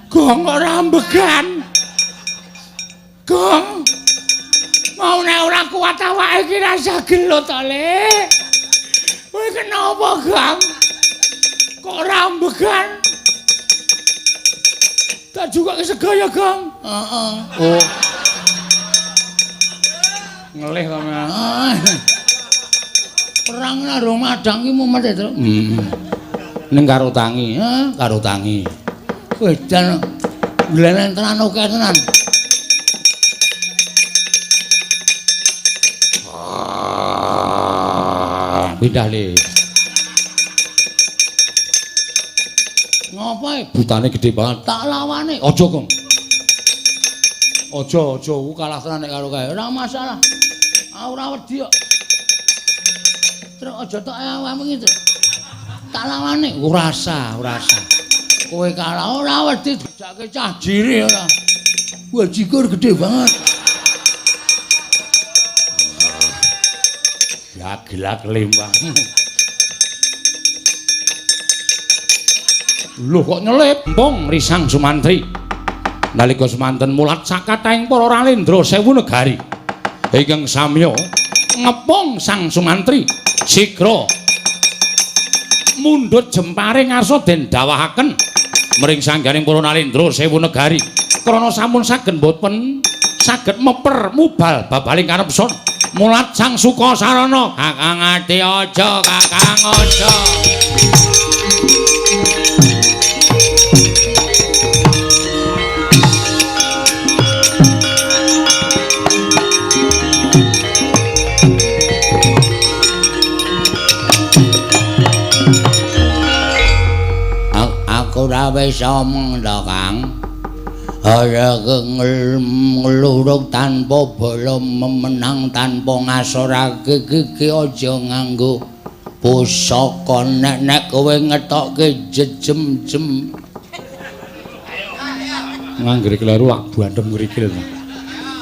Gong ora ambegan. Gong. Mau nek ora kuat awake iki rasa gelut to, Le. Kowe kenapa, Gong? Kok ora ambegan? Tak juga kesegaya, Gong. Heeh. Oh. Ngelih to, Mas. Perang karo madang ki mumet e, Truk. Heeh. Ning karo tangi, ha, karo tangi. Wedan glenen tenan oke tenan. Pindah le. Ngopo e? Butane gedhe banget. Tak lawane. Aja, Gong. Aja, aja, aku kalah tenan nek karo kae. Ora masalah. Aku ora wedi kok. Truk aja tok awakmu iki, Truk. Tak lawane. Ora usah, ora usah. Kowe kalah ora wedi dijake cah jire ora. Wah, jikur gede banget. Ya gelak lembang. Loh kok nyelip? Empung Risang Sumantri. Nalika semanten mulat sakatahing para ralendra sewu negari. Ingkang samya ngepung Sang Sumantri sigra mundhut jempare ngarsa den dawahaken mring sangganing para nalendra sewu negari. Krana sampun saged boten saged meper mubal babaling karepsan. Mulat Sang Sukasarana Kakang Adi aja Kakang aja. Aku ora wis omong to Kang. Ora ngluruk tanpa bala memenang tanpa ngasorake gigi aja nganggo pusaka nek nek kowe ngetokke jejem-jem. Nganggere kleru lak bandem ngrikil.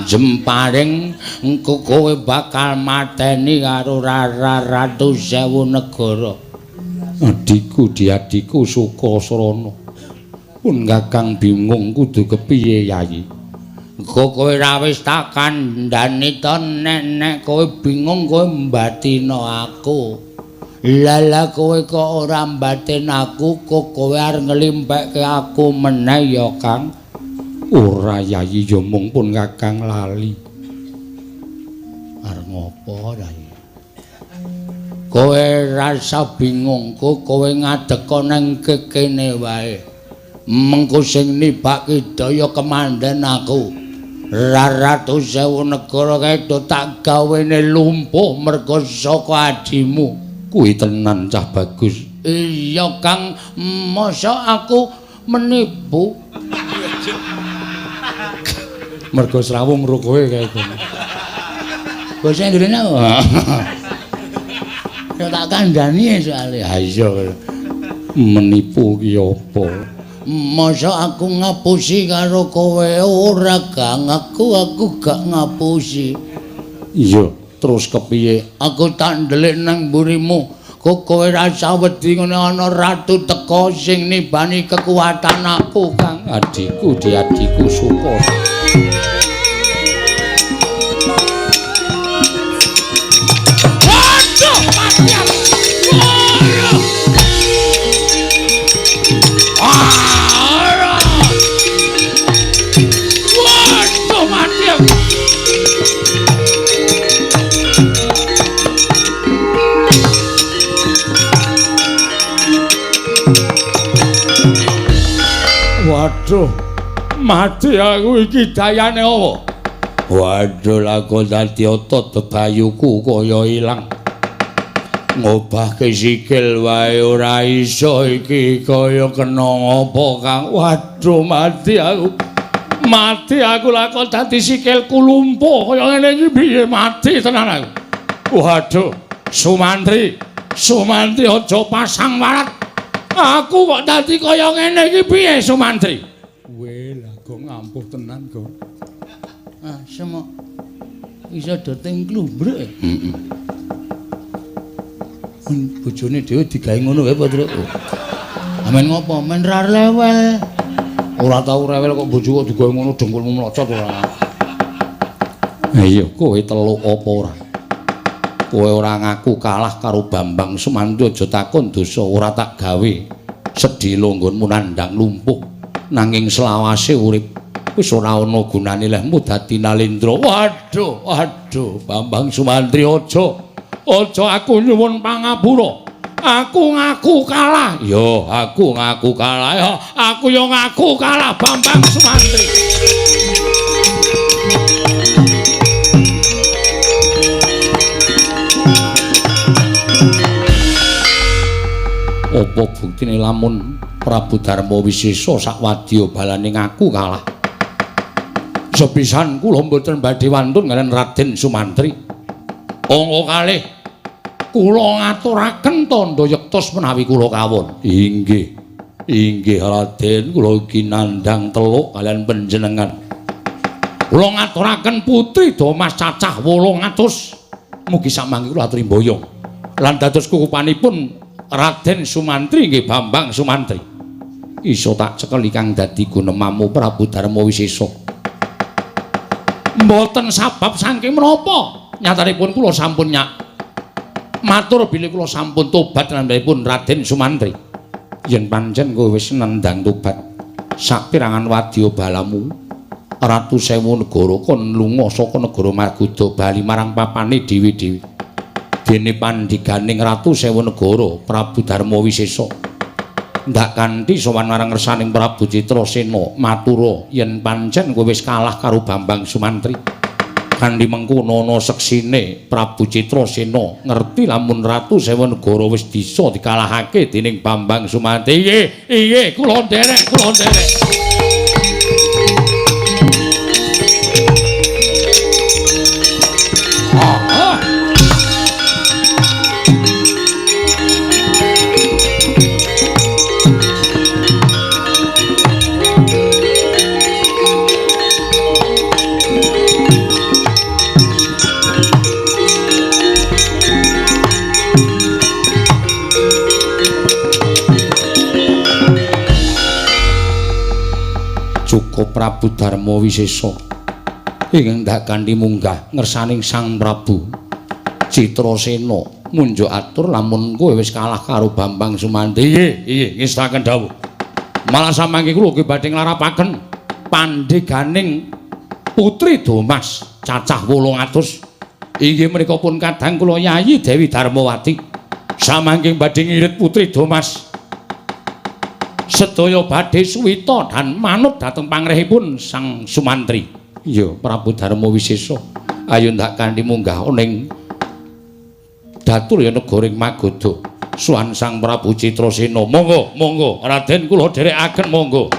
Jemparing engko kowe bakal mateni karo ratus sewu negara. Adhiku diadhiku Sukasarana. Pun Kakang bingung kudu kepiye Yayi. Engko kowe ra wis tak kandhani to nek nek kowe bingung kowe mbatino aku. Lah kowe kok ora mbatin aku, kok kowe arep nglimpekke aku meneh ya Kang? Ora Yayi ya mung pun Kakang lali. Arep ngopo Yayi? Kowe rasa bingung, kowe ngadeka nang kekene wae. Mengko sing nibake daya kemandhen aku. Ratus sewu negara kae tak gawene lumpuh mergo saka adimu. Kuwi tenan cah bagus. Iya Kang, mosok aku menipu. Mergo srawung ro kowe kae kono. Basa ngrene. Ya tak kandhani soalé. Ha iya. Menipu ki apa? Masa aku ngapusi karo kowe ora Kang, aku gak ngapusi. Iya, terus kepiye? Aku tak ndelik nang mburimu. Kok kowe rasa wedi ngene ana ratu teka sing nibani kekuatan aku, Kang. Adhiku, diadhiku Suka. Waduh, mati aku. Waduh, mati aku iki dayane apa? Waduh, lagu dadi otot bebayuku kaya ilang. Ngobahke sikil wae ora iso iki kaya kena ngapa Kang. Waduh, mati aku. Mati aku lah kok dadi sikilku lumpuh kaya ngene iki piye, mati tenan aku. Waduh, Sumantri, Sumantri aja pasang warat. Aku kok dadi kaya ngene iki piye Sumantri? Weh, lah kok ngampuh tenan kok. Ah, semok iso do tengklumbruk. Heeh. Bojone dhewe digawe ngono wae apa, Truk? Amen ngopo? Men ra rewel. Ora tau rewel kok bojo kok digawe ngono dengkulmu mlocot ora. Iya, kowe teluk apa ora? Kowe ora ngaku kalah karo Bambang Sumantri aja takon dosa ora tak gawe. Sedhela nggonmu nandhang lumpuh nanging selawase urip wis ora ana gunane lehmu dadi Nalendra. Waduh, waduh, Bambang Sumantri aja. Aja aku nyuwun pangapura. Aku ngaku kalah. Yo, aku ngaku kalah. Yo, aku yo ngaku kalah Bambang Sumantri. Apa buktine lamun Prabu Darma Wisesa sak wadya balane ngaku kalah? Sepisan kula mboten badhe wantun kaliyan Raden Sumantri. Angka kalih kula ngaturaken tandha yektos menawi kula kawon. Inggih. Inggih Raden, kula iki nandhang teluk kaliyan panjenengan. Kula ngaturaken putri Domas cacah 800. Mugi samangke kula aturi mboyong. Lan dados kukupanipun Raden Sumantri nggih Bambang Sumantri. Iso tak cekeli kang dadi gunemamu Prabu Darma Wisesa. Mboten sabab saking menapa nyatanipun kula sampun nyak matur bilih kula sampun tobat landhepun Raden Sumantri. Yen pancen kowe wis nendang tobat sapirangan wadya balamu ratu sewu negara kon lunga saka negara Magadha bali marang papane dhewe-dhewe. Dene pandhiganing ratu sewu negara Prabu Darma Wisesa ndak kanthi sowan marang ngersaning Prabu Citrasena matura yen pancen kowe wis kalah karo Bambang Sumantri. Kanthi mengkono ana seksine Prabu Citrasena ngerti lamun ratu sewu negara wis bisa dikalahake dening Bambang Sumantri. Inggih, inggih, kula nderek, kula nderek. Cukup Prabu Darma Wisesa ingkang ndak kanthi munggah ngersaning Sang Prabu Citrasena munjuk atur lamun kowe wis kalah karo Bambang Sumantri. Inggih, inggih, ngestaken dawuh. Malah samangke kula ugi badhe nglarapaken pandheganing putri Domas cacah 800. Inggih menika pun kadang kula Yayi Dewi Darmawati samangke badhe ngirit putri Domas. Sedaya badhe suwita dan manut dhateng pangrehipun Sang Sumantri. Iya, Prabu Darma Wisesa. Ayo ndak kanthi munggah ning Daturya negara ing Magadha. Suwan Sang Prabu Citrasena. Monggo, monggo Raden kula dherekaken monggo.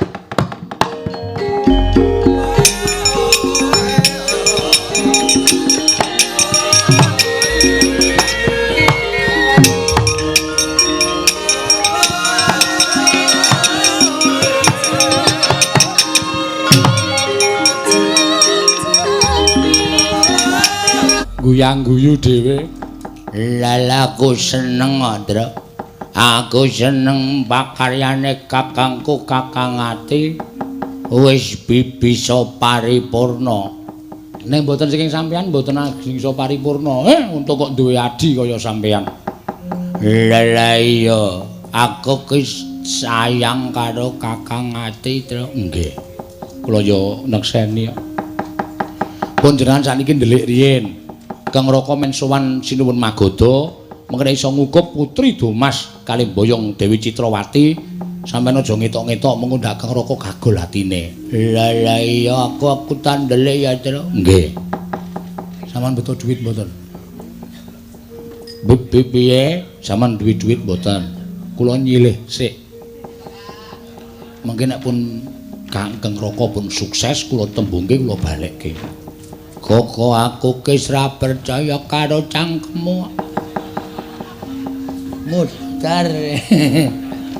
Guyang-guyu dhewe. Lha aku seneng, Andra. Aku seneng pakaryane kakangku Kakang Ati wis bisa paripurna. Nek mboten saking sampeyan mboten ajeng iso paripurna. Untung kok duwe adi kaya sampeyan. Lha iya, aku ki sayang karo Kakang Ati, Tru. Nggih. Kula yo nekseni. Pun jenengan sakniki ndelik riyin. Kang Raka men sowan Sinuwun Magadha mengkene iso ngukup putri Domas kalih mboyong Dewi Citrawati Sampeyan aja ngetok-ngetok mengko ndak Kang Raka gagol atine. Lah lah iya aku tandele ya, Tru. Nggih. Sampeyan beto dhuwit mboten? Piye? Sampeyan duwe dhuwit mboten? Kula nyilih sik. Mengke nek pun Kang Raka pun sukses kula tembungke kula balekke. Koko aku ki ora percaya karo cangkemmu. Mudar.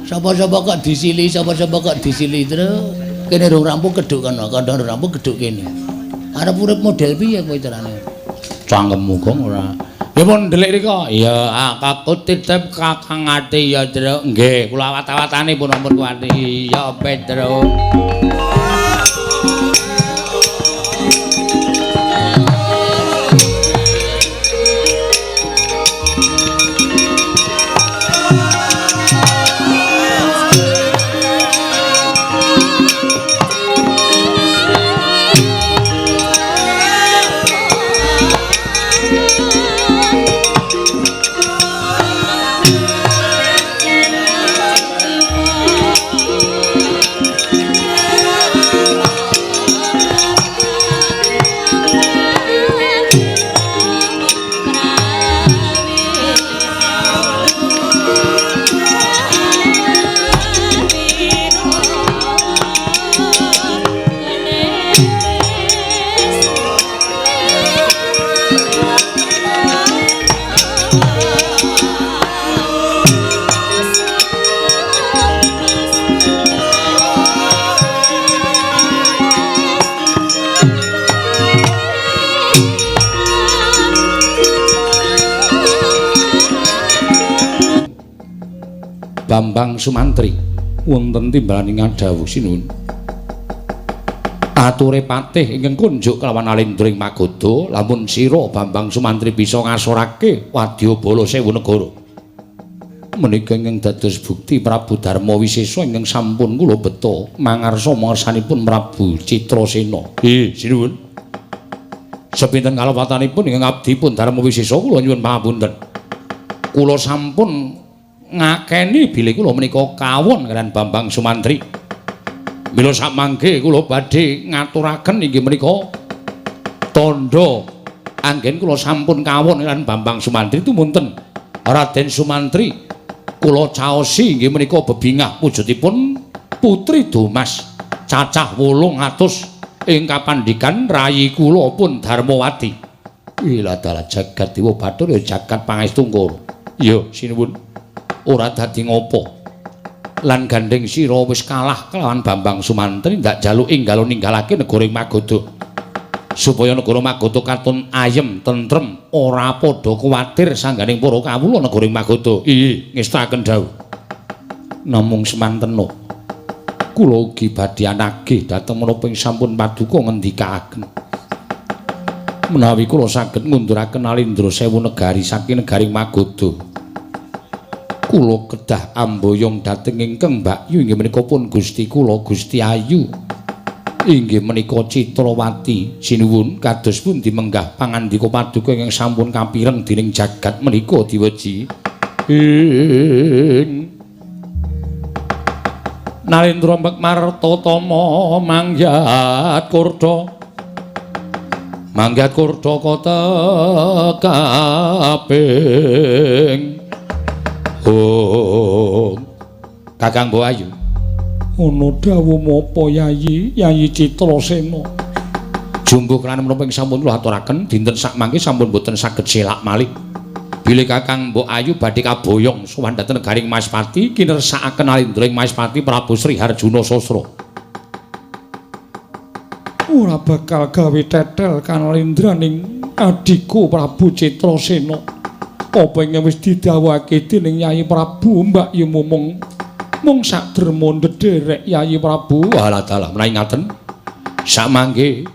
Sapa-sapa kok disili, sapa-sapa kok disili, Tru. Kene rong rampung keduk kono, kono rong rampung keduk kene. Arep urip model piye kowe carane? Cangkemmu kok ora. Ya pun ndelik rika. Iya, aku titip Kakang Ati ya, Tru. Nggih, kula awat-awatane pun ampun kuwati. Iya, Petro. Bambang Sumantri wonten timbalaning dawuh sinuwun. Ature patih ingkang kunjuk kelawan Alendra ing Magadha, lamun sira Bambang Sumantri bisa ngasorake wadyabala sewu negara. Menika ingkang dados bukti Prabu Darma Wisesa ingkang sampun kula beta mangarsa mangersanipun Prabu Citrasena. Sinuwun. Sepinten kalepatanipun ingkang abdi pun Darma Wisesa kula nyuwun pangapunten. Kula sampun ngakeni bilih kula menika kawon kaliyan Bambang Sumantri. Mila samangke kula badhe ngaturaken inggih menika tandha anggen kula sampun kawon kaliyan Bambang Sumantri tumunten Raden Sumantri kula caosi inggih menika bebingah wujudipun Putri Domas cacah 800 ing kapandikan rayi kula pun Darmawati. Ila dalah jagat dewa bathara jagat pangestungkara. Ya sinuwun. Ora dadi ngopo. Lan gandeng sira wis kalah kelawan Bambang Sumantri ndak jaluk enggal ninggalake negara ing Magadha. Supaya negara Magadha katon ayem tentrem, ora padha kuwatir sangganing para kawula negara ing Magadha. Iya, ngestaken dawuh. Namung semantena kula ugi badhe anagih dhateng menapa ing sampun paduka ngendikaaken. Menawi kula saged ngunduraken Alendra sewu negari saking negari Magadha, kula kedah amboyong dhateng ingkang mbakyu inggih menika pun Gusti kula Gusti Ayu inggih menika Citrawati. Sinuwun kados pundi menggah pangandika paduka ingkang sampun kapireng dening jagat menika diweji ing Nalendra Martatama mangyat kurda mangyat kurda kota kaping. Oh, Kakang Mbok Ayu. Ana dawuh menapa Yayi? Yayi Citrasena. Jumbuh lan menapa ing sampun kula aturaken dinten sakmangke sampun boten saged selak malih. Bilih Kakang Mbok Ayu badhe kaboyong sowan dhateng negaring Maespati kinersakaken Alendra ing Maespati Prabu Sri Harjuna Sasra. Ora bakal gawe tetel kanalendraning adhiku Prabu Citrasena. Apa ingkang wis didhawuhake dening Yayi Prabu Mbak Yu mumung mung sak derma ndederek Yayi Prabu. Alah dalah menawi ngaten samangke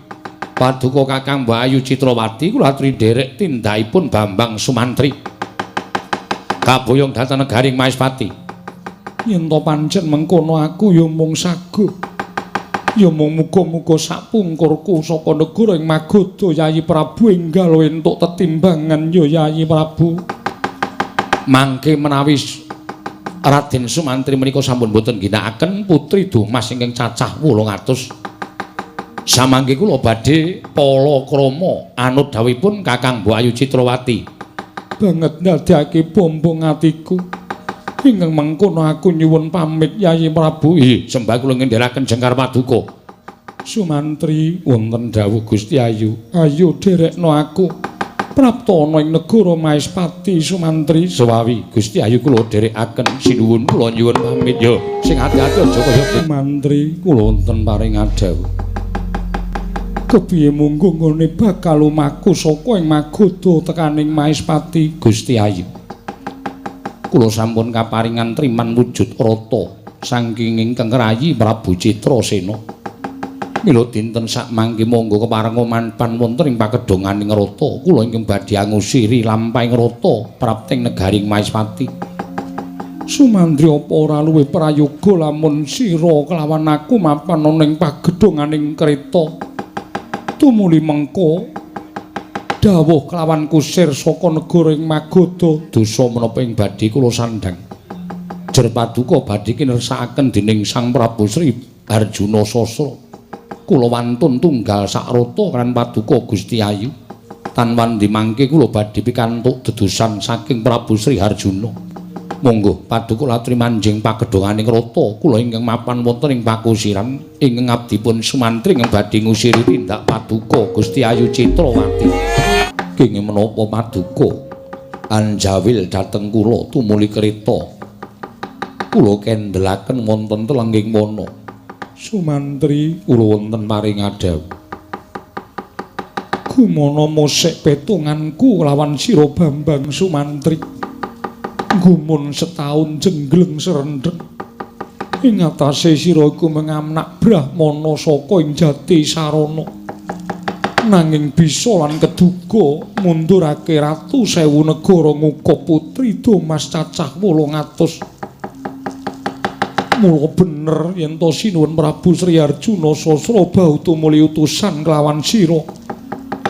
paduka Kakang Mbak Ayu Citrawati kula aturi nderek tindakipun Bambang Sumantri kaboyong dhateng negaring Maespati. Yen to pancen mengkono aku ya mung saguh ya mung muga-muga sapungkurku saka negara ing Magadha Yayi Prabu enggal entuk tetimbangan ya Yayi Prabu. Mangke menawi Raden Sumantri menika sampun boten ginakaken putri Domas ingkang cacah 800. Samangke kula badhe palakrama anut dawuhipun Kakang Mbok Ayu Citrawati. Banget ndadekake bombong atiku. Ingkang mengkono aku nyuwun pamit Yayi Prabu. Ih, sembah kula ngendhelaken jengkar paduka. Sumantri wonten dawuh Gusti Ayu. Ayo dherekno aku. Prapta ana ing negara Maespati Sumantri. Sewawi Gusti Ayu kula dherekaken sinuwun kula nyuwun pamit ya. Sing ati-ati aja kaya Sumantri kula wonten paring adhawuh. Kepiye munggo nggone bakal lumaku saka ing Magadha tekaning Maespati Gusti Ayu. Kula sampun kaparingan triman wujud rata saking ingkang rayi Prabu Citrasena. Mila dinten sakmangke monggo keparenga manpan wonten ing pakedhonganing rata kula ingkang badhe angusiri lampahing rata prapting negaring Maespati. Sumantri apa ora luwih prayoga lamun sira kelawan aku mapan ana ing pagedhonganing kreta. Tumuli mengko dawuh kelawan kusir saka negara ing Magadha. Dosa menapa ing badhe kula sandhang. Jer paduka badhe kinersakaken dening Sang Prabu Sri Arjuna Sasra. Kula wantun tunggal sakrata kan paduka Gusti Ayu. Tan wandi mangke kula badhe pikantuk dedusan saking Prabu Sri Harjuna. Monggo paduka latri manjing pagedhonganing rata kula ingkang mapan wonten ing pakusiran ingkang abdipun Sumantri ingkang badhe ngusiri tindak paduka Gusti Ayu Citrawati. Kenging menapa paduka anjawil dhateng kula tumuli kreta. Kula kendelaken wonten telengging wana. Sumantri kula wonten paring adhawuh. Gumana mosek petunganku lawan sira Bambang Sumantri. Gumun setahun jenggleng serendheng. Ing atase sira iku mengamnak brahmana saka ing jati sarana. Nanging bisa lan keduga mundurake ratu sewu negara ngukup putri Domas cacah 800. Mula bener yen to sinuwun Prabu Sri Arjuna Sasra bau tumuli utusan kelawan sira.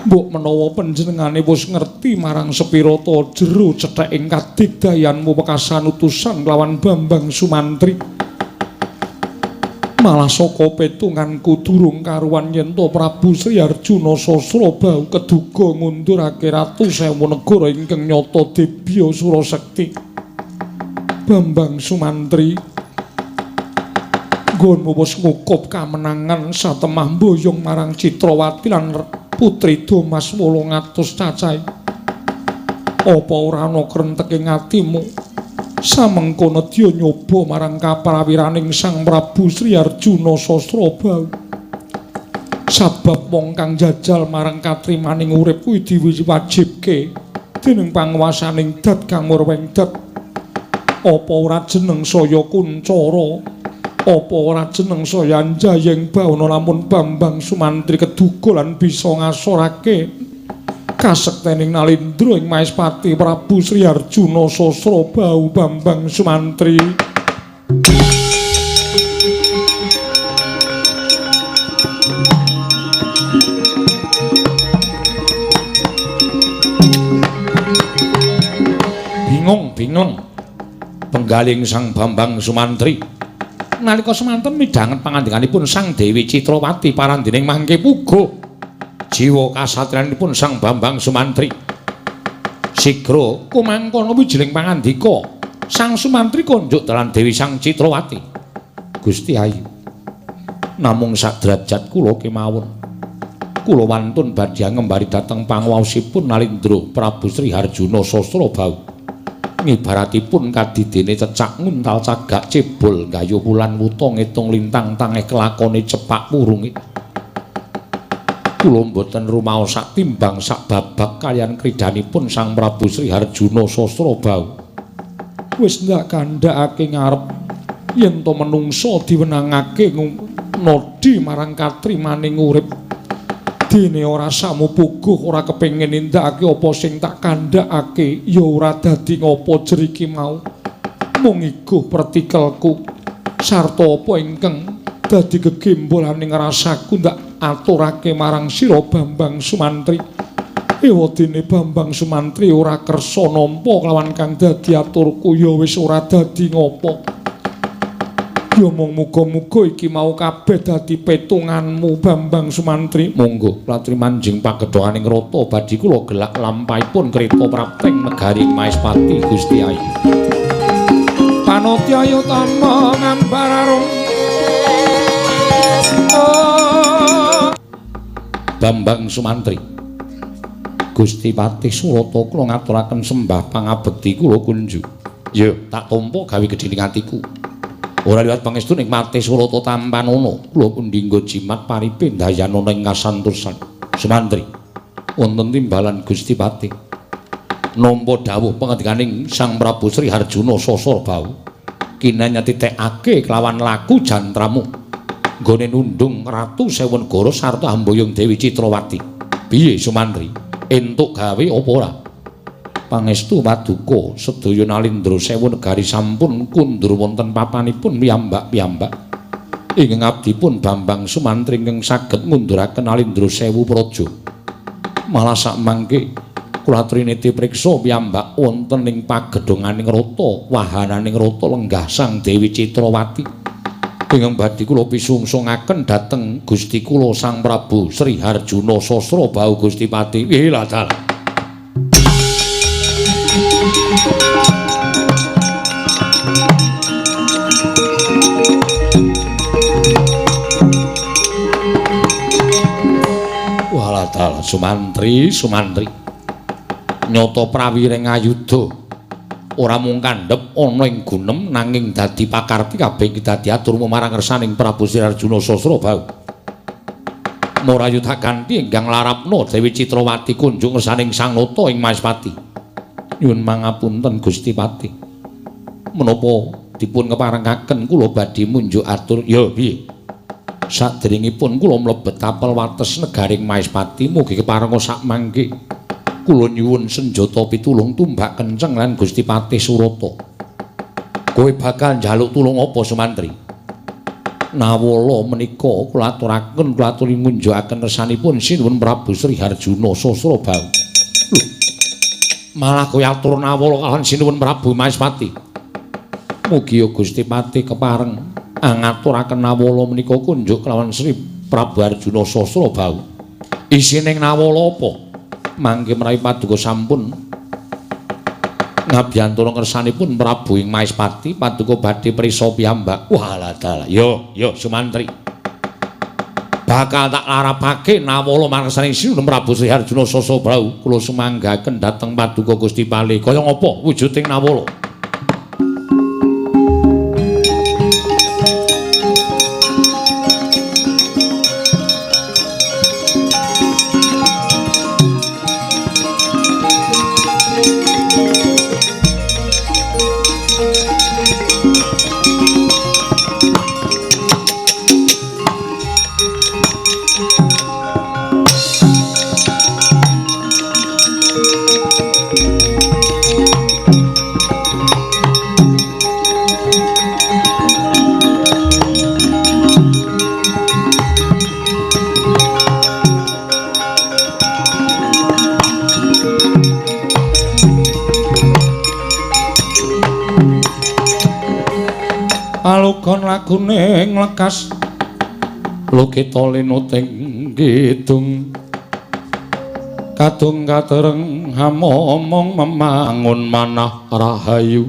Mbok menawa panjenengane wis ngerti marang sepirata jero cetheking kadigdayanmu wekasan utusan kelawan Bambang Sumantri. Malah saka petunganku durung karuan yen to Prabu Sri Arjuna Sasra bau keduga ngundurake ratu sewu negara ingkang nyata dibya Surasekti. Bambang Sumantri, nggonmu wis ngukup kamenangan satemah mboyong marang Citrawati lan putri Domas 800 cacahe. Apa ora ana krenteke atimu? Samengko nedya nyoba marang kaprawiraning Sang Prabu Sri Arjuna Sasra bau. Sabab wong kang jajal marang katrimaning urip kuwi diwajibke dening panguwasaning dat kang murweng dat. Apa ora jeneng saya kuncara? Apa ora jeneng saya Anjayeng Bawana lamun Bambang Sumantri keduga lan bisa ngasorake kasektening Nalindra ing Maespati Prabu Sri Arjuna Sasra bau Bambang Sumantri. Bingung, bingung penggaling Sang Bambang Sumantri. Nalika semanten midhanget pangandikanipun Sang Dewi Citrawati parandining mangke puguh jiwa kasatriyanipun Sang Bambang Sumantri. Sigra kumangkono wijiling pangandika Sang Sumantri konjuk dalan Dewi Sang Citrawati. Gusti Ayu, namung sadrajat kula kemawon. Kula wantun badhe ngembari dhateng panguwaosipun Nalindra Prabu Sri Harjuna Sasra bau. Ngibaratipun kadidene cecak nguntal cagak cebol gayuh wulan wuta ngitung lintang tangeh kelakone cepak purunge. Kula mboten rumaos sak timbang sak babak kaliyan kridhanipun Sang Prabu Sri Harjuna Sasra bau. Wis ndak kandhakake ngarep yen to menungsa diwenangake nodi marang katrimaning urip. Dene ora samupuguh ora kepengin nindakake apa sing tak kandhakake ya ora dadi ngopo jeriki mau. Mung iguh pertikelku sarta apa ingkang dadi gegembolaning rasaku ndak aturake marang sira Bambang Sumantri. Ewadene Bambang Sumantri ora kersa nampa kelawan kang dadi aturku ya wis ora dadi ngopo. Ya mung muga-muga iki mau kabeh dadi petunganmu Bambang Sumantri. Monggo latri manjing pagedhokaning rata badhe kula gelak lampahipun kreta prapteng negari Maespati Gusti Ayu. Panotya yutama ngambar arum. Bambang Sumantri. Gusti Patih Surata kula ngaturaken sembah pangabekti kula kunju. Ya, tak tampa gawe gedhe ing atiku. Ora liwat pangestu ning Patih Surata tampanana, kula pundi nggo jimat paripe ndayanana ing kasantosan. Sumantri, wonten timbalan Gusti Patih. Nampa dawuh pangandikaning Sang Prabu Sri Harjuna Sasrabau, kinanya titekake kelawan laku jantramu nggone nundung Ratu Sewenegara sarta hamboyong Dewi Citrawati. Piye Sumantri? Entuk gawe apa ora? Pangestu paduka sedaya Nalindra Sewu negari sampun kundur wonten papanipun piyambak-piyambak. Ingkang abdipun Bambang Sumantri ingkang saged ngunduraken Nalindra Sewu praja. Malah sakmangke kula aturi niti priksa piyambak wonten ing pagedhonganing rata, wahananing rata lenggah Sang Dewi Citrawati. Ingkang badhe kula pisungsungaken dhateng Gusti kula Sang Prabu Sri Harjuna Sasrabau Gusti Pati. Nggih dalah. Walah dalah Sumantri, Sumantri. Nyata prawiring ayudha ora mung kandhep ana ing gunem nanging dadi pakarti kabeh iki dadi aturmu marang ngersaning Prabu Sri Arjuna Sasrabau. Marayu tak ganti ingkang larapna Dewi Citrawati kunjung ngersaning Sang Nata ing Maespati. Nyuwun mangapunten Gusti Pati. Menapa dipun keparengaken kula badhe munjuk atur? Ya piye? Saderengipun kula mlebet tapel wates negaring Maespati mugi keparenga sakmangke kula nyuwun senjata pitulung tumbak kenceng lan Gusti Patih Surata. Kowe bakal njaluk tulung apa Sumantri? Nawala menika kula aturaken kula aturi ngunjukaken kersanipun Sinuwun Prabu Sri Harjuna Sasrabau. Lho. Malah kowe atur nawala kalawan Sinuwun Prabu Maespati. Mugi Gusti Patih kepareng ngaturaken nawala menika kunjuk kelawan Sri Prabu Arjuna Sasrabau. Isining nawala apa? Mangke menawi paduka sampun ngabiyantara ngersanipun Prabu ing Maespati paduka badhe prisa piyambak. Walah dalah. Yo, yo Sumantri. Bakal tak larapake nawala marang Sinuwun Prabu Sri Harjuna Sasrabau. Kula sumanggaken dhateng paduka Gusti Pali. Kaya ngapa wujuding nawala? Alugon lagune nglekas lukita linuting kidung kadung katereng hamomong memangun manah rahayu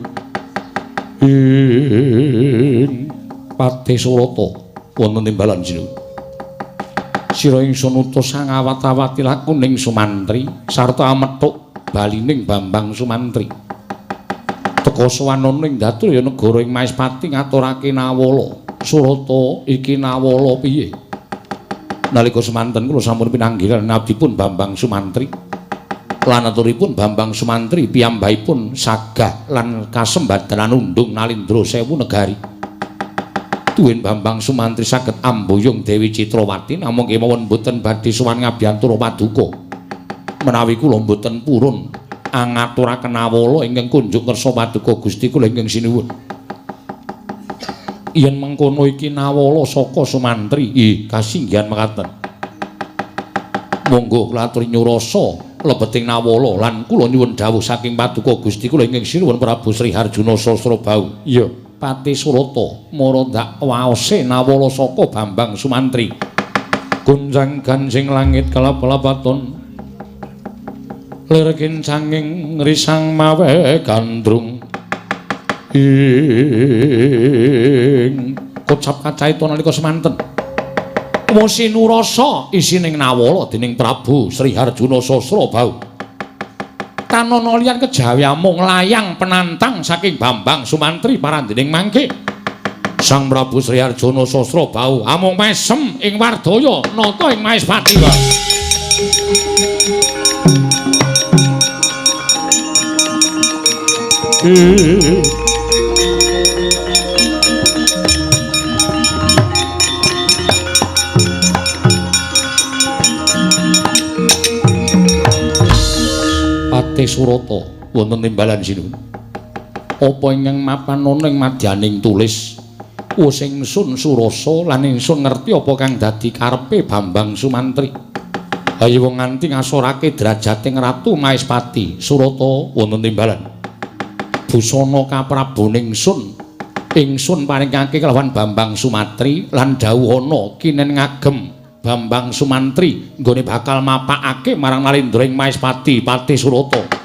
ing Patih Surata wonten timbalan sinuwun. Sira ingsun utus sangawat-awati lakuning Sumantri sarta amethuk balining Bambang Sumantri. Teka sowanana ing Daturya negara ing Maespati ngaturake nawala. Surata iki nawala piye? Nalika semanten kula sampun pinanggilan abdipun Bambang Sumantri. Lan aturipun Bambang Sumantri piyambakipun sagah lan kasembadan nundung Nalindra Sewu negari. Tuwin Bambang Sumantri saged amboyong Dewi Citrawati namung kemawon boten badhe sowan ngabiyantara paduka. Menawi kula boten purun angaturaken nawala ingkang kunjuk kersa paduka Gusti kula ingkang sinuwun. Yen mengkono iki nawala saka Sumantri, ih kasinggihan mekaten. Monggo kula aturi nyurasa lebeting Nawala lan kula nyuwun dawuh saking paduka Gusti kula ingkang sinuwun Prabu Sri Harjuna Sasrabahu. Iya, Patih Surata mara ndak waose Nawala saka Bambang Sumantri. Gonjang ganjing langit kalap-lapaton lir kincanging risang mawe gandrung ing kocap kacaita nalika semanten Wasinurasa isining Nawala dening Prabu Sri Harjuna Sasrabahu. Tanana liyan kejawi amung layang penantang saking Bambang Sumantri parandening mangke. Sang Prabu Sri Harjuna Sasrabahu amung mesem ing wardaya nata ing Maespati. Patih Surata wonten timbalan sinuwun. Apa ingkang mapan ana ing madyaning tulis? Wus ingsun surasa lan ingsun ngerti apa kang dadi karepe Bambang Sumantri. Ayo wong nganti ngasorake derajating Ratu Maespati. Surata wonten timbalan. Busana kaprabon ingsun, ingsun paringake kelawan Bambang Sumantri lan dawuhana kinen ngagem Bambang Sumantri nggone bakal mapakake marang Nalendra ing Maespati. Patih Surata.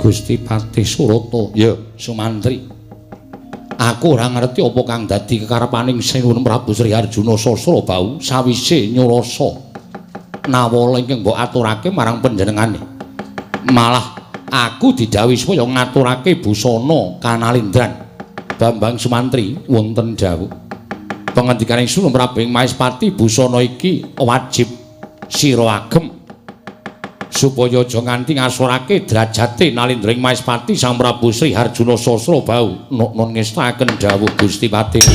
Gusti Patih Surata, ya Sumantri. Aku ora ngerti apa kang dadi kekarepaning Sinuwun Prabu Sri Harjuna Sasrabahu sawise nyurasa Nawala ingkang mbok aturake marang panjenengane. Malah aku didhawuhi supaya ngaturake busana kanalindran. Bambang Sumantri wonten dawuh. Pangandikaning Sinuwun Prabu ing Maespati busana iki wajib sira agem supaya aja nganti ngasorake derajate Nalendra ing Maespati Sang Prabu Sri Harjuna Sasrabahu. Nun ngestakaken dawuh Gusti Patih.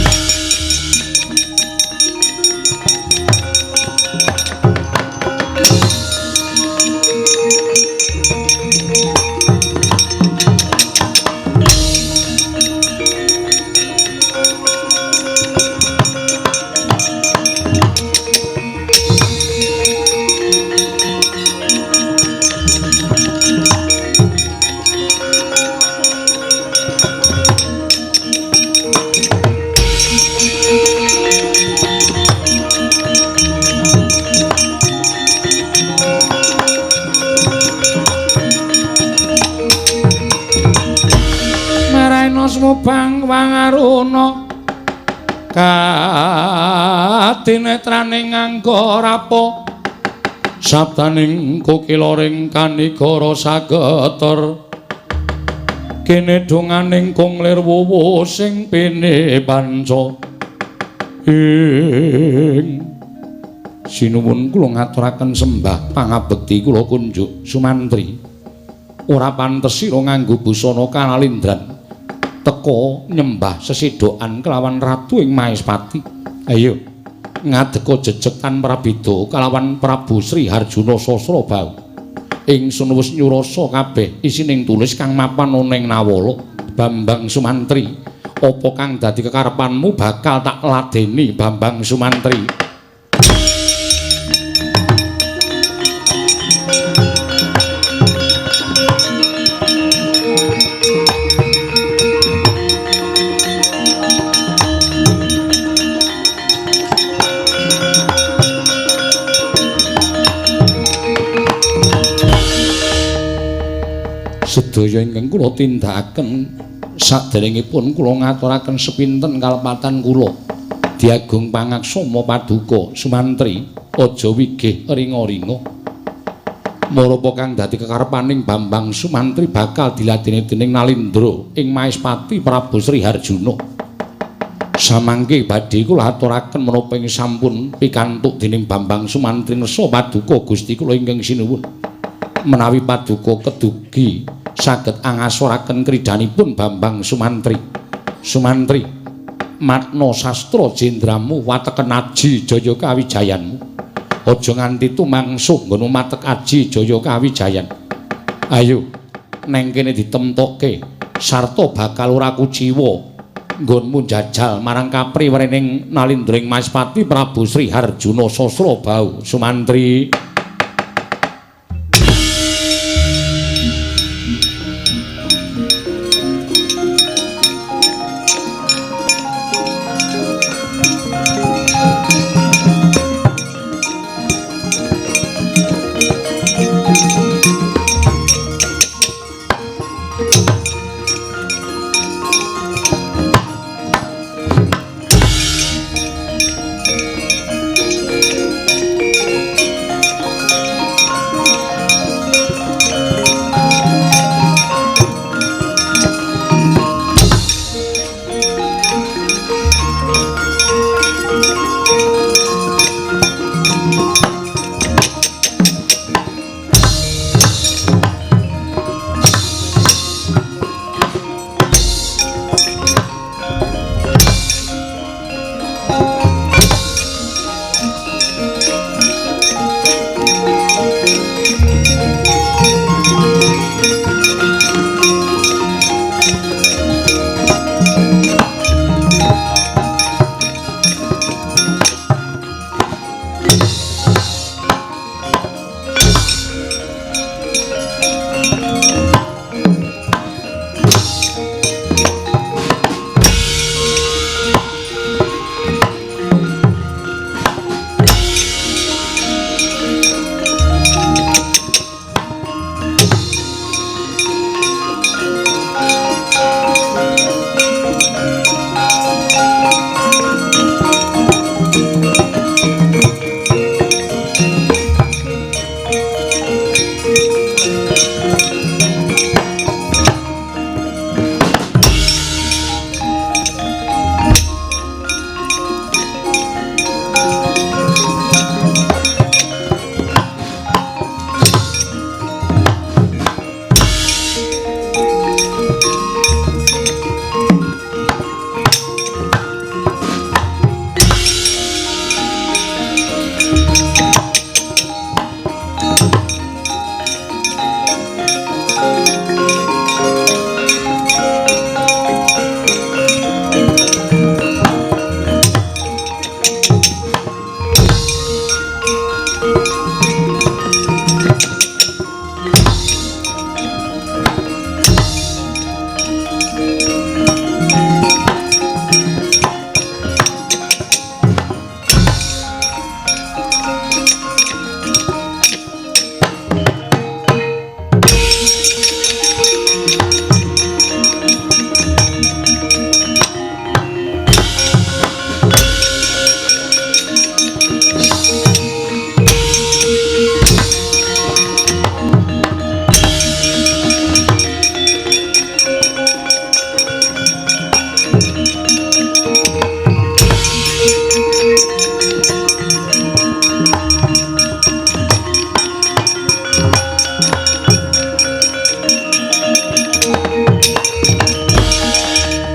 Bang wangaruna katinetraning nganggo rapa sabdaning kokiloring kanigara sageter kene donganing kung lir wuwu sing pene panca ing sinuwun kula ngaturaken sembah pangabekti kula kunjuk Sumantri. Ora pantes sira nganggo busana kanalindran teka nyembah sesedokan kelawan ratu ing Maespati. Ayo ngadeka jejeg tanpa prabeda kelawan Prabu Sri Harjuna Sasrabahu. Ingsun wis nyurasa kabeh isining tulis kang mapan ana ing Nawala. Bambang Sumantri, apa kang dadi kekarepanmu bakal tak ladeni Bambang Sumantri. Sedaya ingkang kula tindakaken saderengipun kula ngaturaken sepinten kalepatan kula diagung pangaksama paduka Sumantri aja wigih ringa-ringa. Marapa kang dadi kekarepaning Bambang Sumantri bakal diladeni dening Nalindra ing Maespati Prabu Sri Harjuna. Samangke badhe kula aturaken menapa ing sampun pikantuk dening Bambang Sumantri nesa paduka Gusti kula ingkang sinuwun. Menawi paduka kedugi saged angasoraken kridhanipun Bambang Sumantri. Sumantri, matna sastra jendramu wateken aji jaya kawijayanmu. Aja nganti tumangsuh nggon matek aji jaya kawijayan. Ayo neng kene ditemtokke sarta bakal ora kuciwa nggonmu njajal marang kapri werening Nalindra ing Maespati Prabu Sri Harjuna Sasrabahu. Sumantri.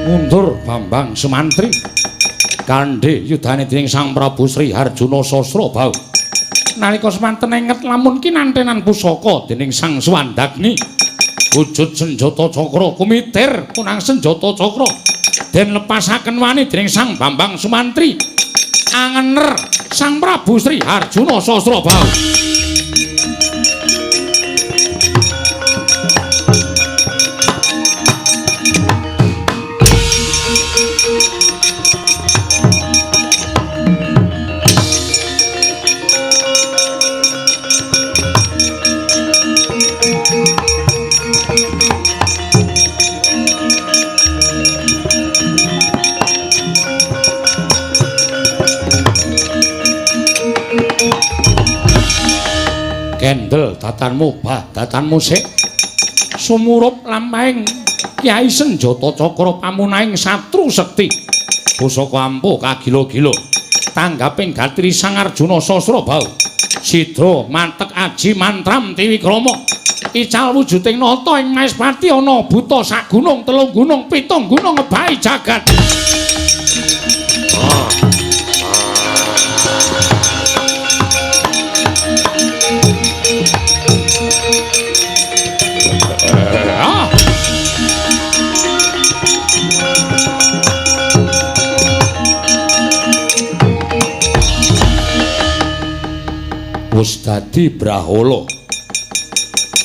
Mundur Bambang Sumantri kandhe yudane dening Sang Prabu Sri Harjuna Sasrabahu. Nalika semanten enget lamun kinantenan pusaka dening Sang Swandagni wujud senjata cakra kumitir punang senjata cakra den lepasaken wani dening Sang Bambang Sumantri angener Sang Prabu Sri Harjuna Sasrabahu. Kendel datanmu bah datanmu sik. Sumurup lampahing Kyai Senjata Cakra pamunahing satru sekti. Pusaka ampuh kagila-gila. Tanggaping gatri Sang Arjuna Sasrabahu. Sidra mantek aji mantram tiwikrama. Ical wujuding nata ing Maespati ana buta sak gunung, telung gunung, pitung gunung ngebahi jagat. Wis dadi brahala.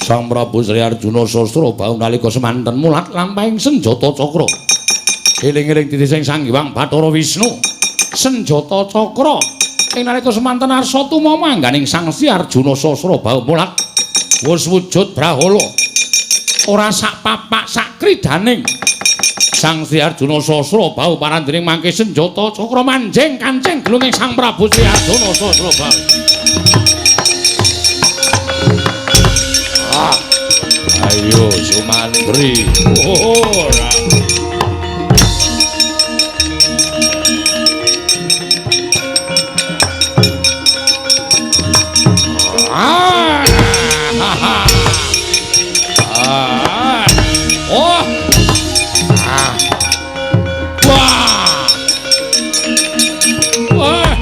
Sang Prabu Sri Arjuna Sasrabahu nalika semanten mulat lampahing senjata cakra. Eling-eling titising Sang Hyang Bathara Wisnu. Senjata cakra ing nalika semanten arsa tumama angganing Sang Sri Arjuna Sasrabahu mulat wis wujud brahala. Ora sak papak sak kridaning Sang Sri Arjuna Sasrabahu parandening mangke senjata cakra manjing kancing gelunging Sang Prabu Sri Arjuna Sasrabahu. Ayo Sumantri. Ora. Ah. Ah. Oh. Ah. Wah. Wah.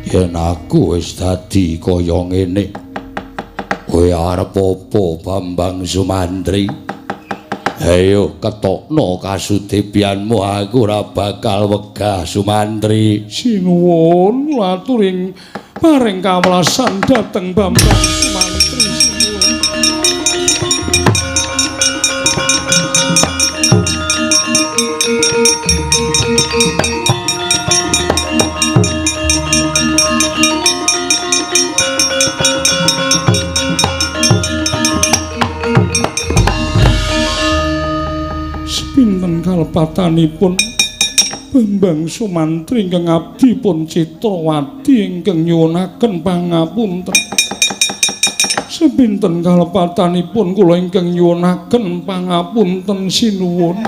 Yen aku wis dadi kaya ngene, kowe arep apa Bambang Sumantri? Ayo ketokno kasudebianmu, aku ora bakal wegah Sumantri. Sinuwun aturing paring kawelasan dhateng Bambang Sumantri. Sinuwun. Sepinten kalepatanipun Bambang Sumantri ingkang abdi pun Citrawati ingkang nyuwunaken pangapunten. Sepinten kalepatanipun kula ingkang nyuwunaken pangapunten sinuwun.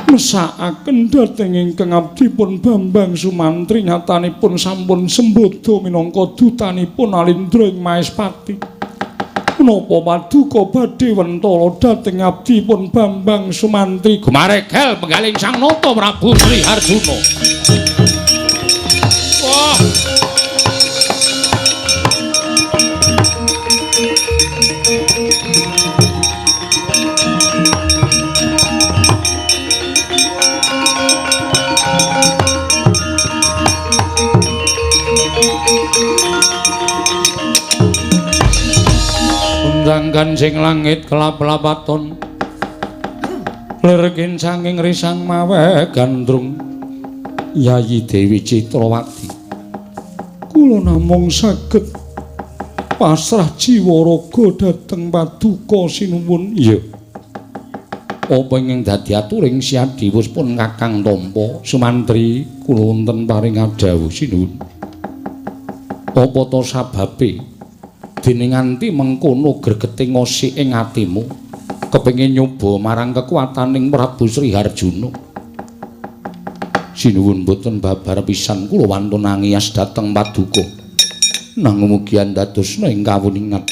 Mesakaken dhateng ingkang abdi pun Bambang Sumantri nyatanipun sampun sembodo minangka dutanipun Alindra ing Maespati. Menapa paduka badhe wentala dhateng abdi pun Bambang Sumantri? Gumaregel penggaling Sang Nata Prabu Sri Harjuna. Wah. Undang kancing langit kelap-lapaton lir kincanging risang mawe gandrung. Yayi Dewi Citrawati, kula namung saged pasrah jiwa raga dhateng paduka sinuwun. Iya. Apa ingkang dadi aturing siadi wis pun Kakang tampa Sumantri, kula wonten paring adhawuh sinuwun. Apa ta sababe dene nganti mengkono gregete ngosik ing atimu kepengin nyoba marang kekuataning Prabu Sri Harjuna? Sinuwun boten babar pisan kula wantun angiyas dhateng paduka. Nanging mugi andadosna ing kawuningan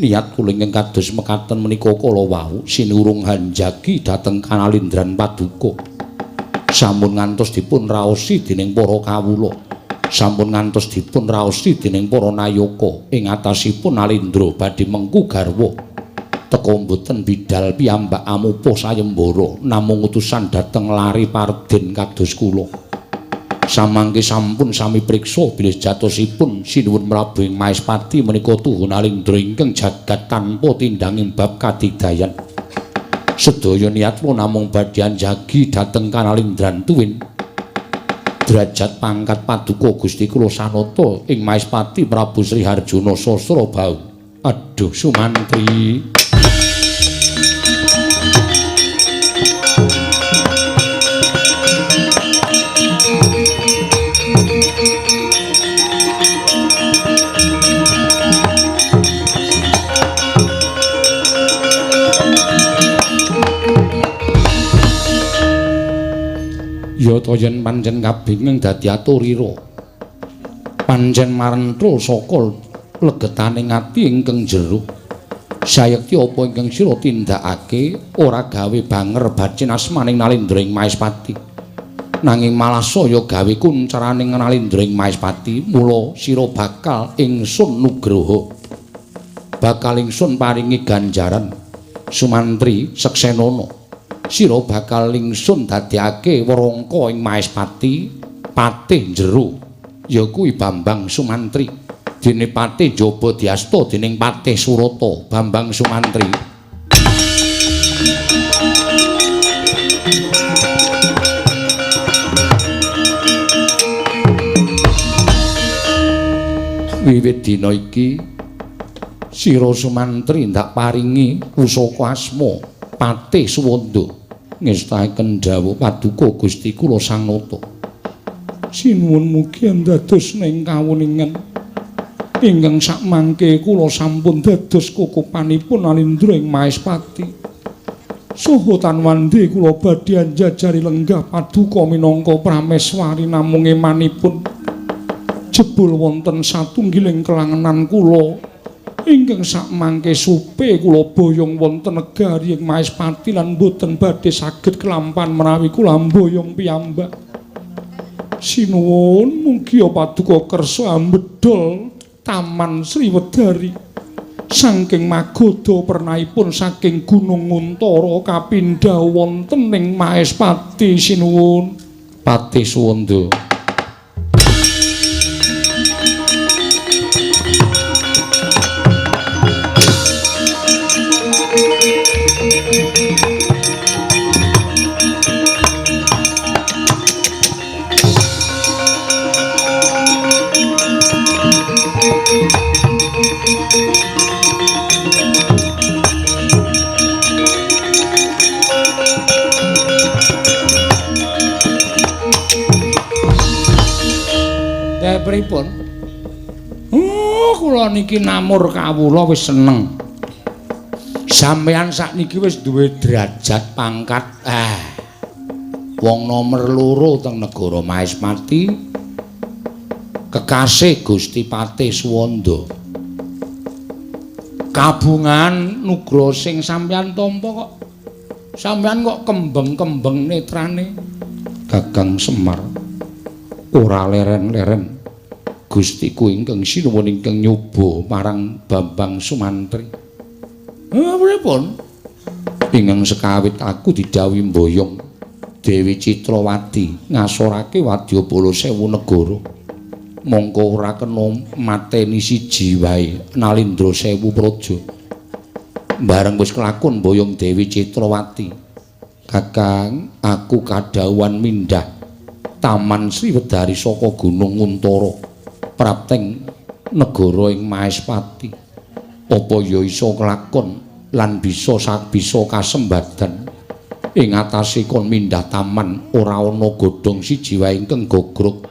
niat kula ingkang kados mekaten menika kala wau sinurung hanjagi dhateng kanalindran paduka. Sampun ngantos dipun raosi dening para kawula. Sampun ngantos dipun raosi dening para nayaka ing atasipun Alindra badhe mengku garwa. Teka mboten bidal piyambak amupa sayembara namung utusan dhateng lari parden kados kula. Samangke sampun sami priksa bilih jatosipun Sinuwun Prabu ing Maespati menika tuhu nalindra ingkang jagat tanpa tindanging bab kadigdayan. Sedaya niat kula namung badhe anjagi dhateng kanalindran tuwin derajat pangkat paduka Gusti kula sanata ing Maespati Prabu Sri Harjuna Sasrabahu. Aduh Sumantri. Ya ta yen pancen kabingeng dadi aturira. Pancen marentul saka legetane ati ingkang jero. Sayekti apa ingkang sira tindakake ora gawe banger bacin asmaning Nalindra ing Maespati. Nanging malah saya gawe kuncaraning Nalindra ing Maespati, mula sira bakal ingsun nugroho. Bakal ingsun paringi ganjaran. Sumantri seksenana. Sira bakal ingsun dadekake werangka ing Maespati patih jero ya kuwi Bambang Sumantri. Dene patih njaba diasta dening Patih Surata Bambang Sumantri. Wiwit dina iki sira Sumantri ndak paringi pusaka asma Patih Suwanda ngestaken dawuh paduka Gusti kula Sang Nata. Sinuwun mugi dados ning kawuningan ingkang sakmangke kula sampun dados kukupanipun Nalindra ing Maespati. Saha tanwandhe kula badhe anjajari lenggah paduka minangka prameswari namung emanipun jebul wonten satunggiling kelangenan kula ingkang sakmangke supe kula boyong wonten negari ing Maespati lan boten badhe saged kelampan menawi kula mboyong piyambak. Sinuwun mugi paduka kersa ambedol Taman Sriwedari saking Magadha pernaipun saking Gunung Nguntara kapindha wonten ing Maespati. Sinuwun Patih Suwanda. Pripun? Oh, kula niki namur kawula wis seneng. Sampeyan sakniki wis duwe derajat pangkat. Wong nomer 2 teng negara Maespati. Kekasih Gusti Patih Suwanda. Kabungan nugra sing sampeyan tampa kok. Sampeyan kok kembeng-kembeng netrane. Gagang Semar ora leren-leren. Gustiku ingkang sinuwun ingkang nyoba marang Bambang Sumantri. Pripun? Ingkang sekawit aku didhawuhi mboyong Dewi Citrawati ngasorake wadyabala 1000 negara. Mongko ora kena mateni siji wae Nalindra 1000 praja. Bareng wis kelakon mboyong Dewi Citrawati, Kakang, aku kadhawuhan mindhah Taman Sriwedari saka Gunung Nguntara prapteng negara ing Maespati. Apa ya iso kelakon lan bisa bisa kasembadan ing atase kon mindhah taman ora ana godhong siji wae ingkang gogrog,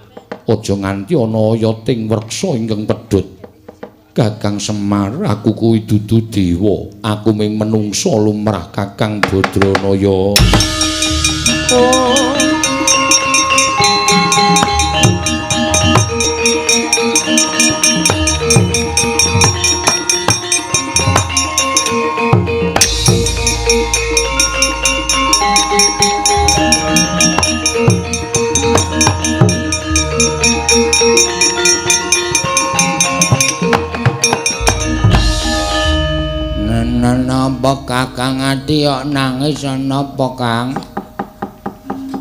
aja nganti ana oyoting wreksa ingkang pedhot. Kakang Semar, aku kuwi dudu dewa, aku mung menungsa lumrah Kakang Badranaya. Oh. Napa Kakang Ati kok nangis napa Kang?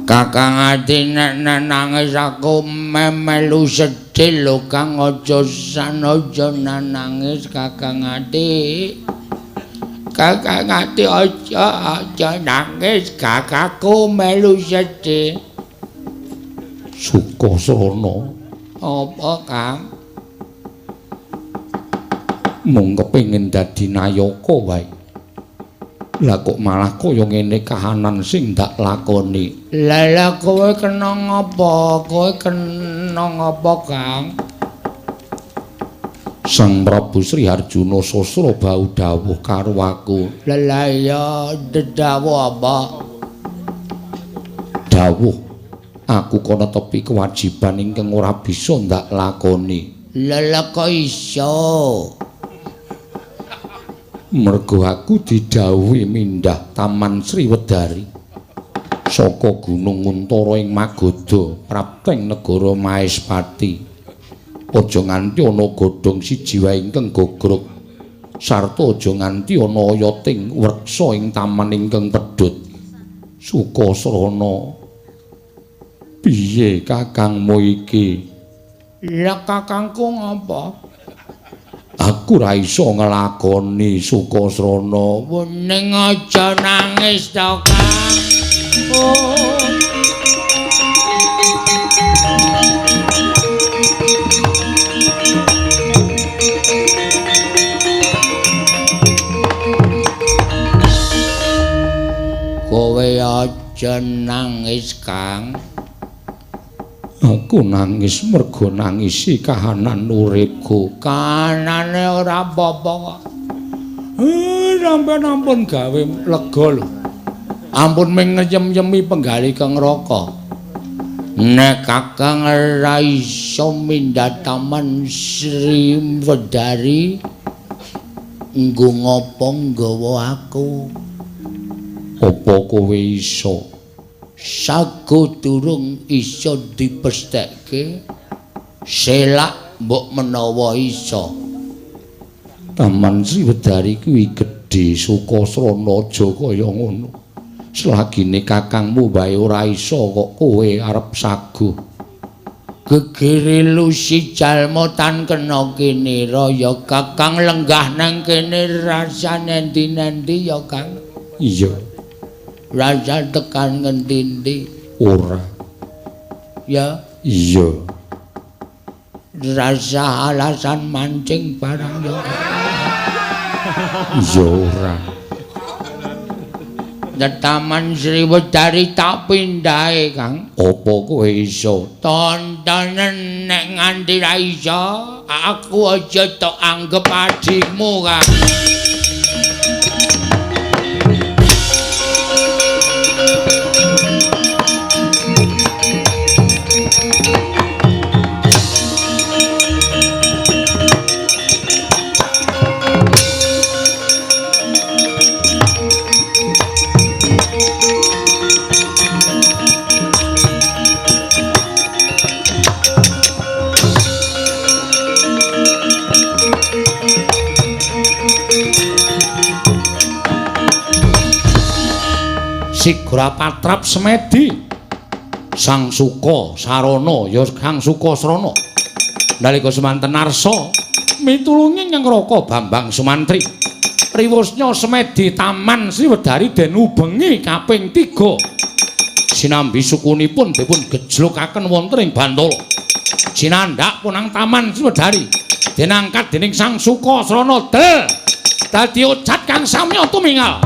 Kakang Adi nek nangis aku melu sedih lho Kang, aja sanaja nangis Kakang Adi. Kakang Adi aja nangis, kakakku melu sedih. Sukasrana. Apa Kang? Mung kepengin dadi nayaka wae. Lah kok malah kaya ngene kahanan sing ndak lakoni. Lah lah kowe kena ngapa? Kowe kena ngapa, Kang? Sang Prabu Sri Harjuna Sasrabahu dawuh karo aku. Lah lah ya dawuh apa? Dawuh aku kono tepi kewajiban ingkang ora bisa ndak lakoni. Lah lah kok iso? Mergo aku didhawuhi mindhah Taman Sriwedari saka Gunung Untara ing Magadha prapteng negara Maespati. Aja nganti ana godhong siji wae ingkang gogrog sarta aja nganti ana oyoting wreksa ing taman ingkang pedhot. Sukasrana, piye kakangmu iki? Lah kakangku ngapa? Aku ra iso nglakoni Sukasrana. Ning aja nangis to, Kang. Oh. Kowe aja nangis, Kang. Aku nangis mergo nangisi kahanan uripku. Kahanane ora apa-apa kok. Sampeyan ampun gawe lega lho. Ampun ming ngeyem-yemi penggali kang neraka. Nek Kakang ora iso mindhah Taman Sriwedari, nggo ngopo nggawa aku? Apa kowe iso? Sago durung iso dipestheke, selak mbok menawa iso. Taman Sriwedari kuwi gedhe, Sukasrana aja kaya ngono. Selagine kakangmu wae ora iso kok kowe arep saguh. Gegere lusi jalma tan kena kinira ya Kakang, lenggah nang kene rasane endi-endi ya Kang. Iya. Rasa tekan ngendi-endi? Ora. Ya? Iya. Rasa alasan mancing barang ya. Iya ora. Taman Sriwedari tak pindahe, Kang. Apa kowe iso? Tontonen nek nganti ra iso, aku aja tok anggep adikmu, Kang. Sigra patrap semedi Sang Suka Sarana ya Sang Sukasrana nalika semanten arsa mitulungi ingkang Raka Bambang Sumantri riwusnya semedi Taman Sriwedari den ubengi kaping 3 sinambi sukunipun dipun gejlokaken wonten ing Bantala sinandhak punang Taman Sriwedari den angkat dening Sang Sukasrana del dadi ocat kang samya tumingal.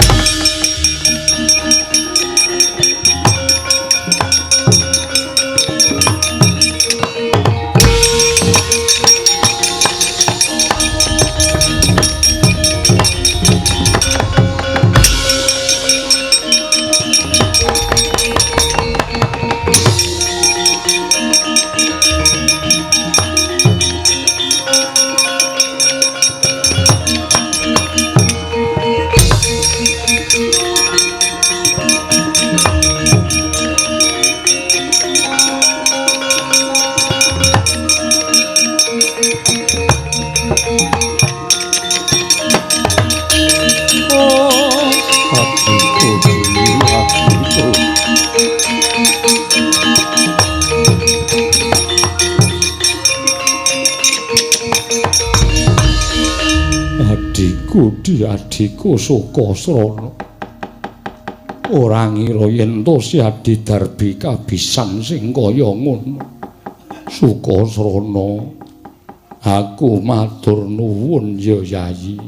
budi adhiku Sukasrana. Ora ngira yen to si Adi Darbi kabisan sing kaya ngono. Sukasrana, aku matur nuwun ya Yayi.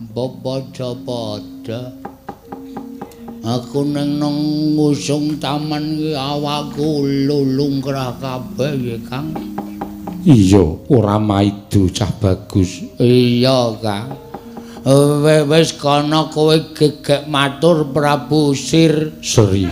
Mbok padha-padha. Aku nang ngusung taman iki awakku lulungkrah kabeh ya Kang. Iya, ora maido cah bagus. Iya, Kang. Wis kono kowe gegek matur Prabu Sir Sri.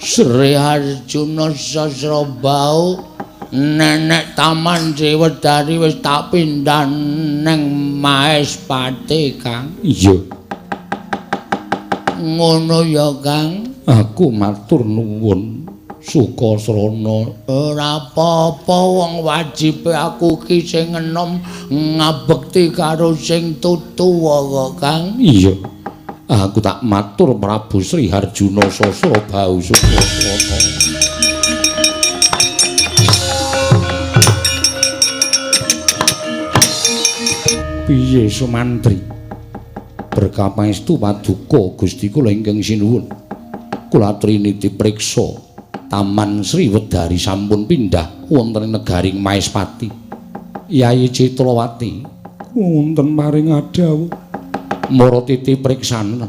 Sri Arjuna Sasrabau nenek taman Sriwedari wis tak pindah neng Maespati, Kang. Iya. Ngono ya, Kang. Aku matur nuwun Sukasrana. Ora apa-apa, wong wajibe aku ki sing enom ngabekti karo sing tuwa kok, Kang. Iya. Aku tak matur Prabu Sri Harjuna Sasrabau Sukasrana. Piye Sumantri? Berkah pangestu paduka Gusti kula ingkang sinuwun. Kula aturi dipriksa Taman Sriwedari sampun pindah wonten ing negaring Maespati. Yayi Citrawati wonten paring adhawuh. Mara titi priksanen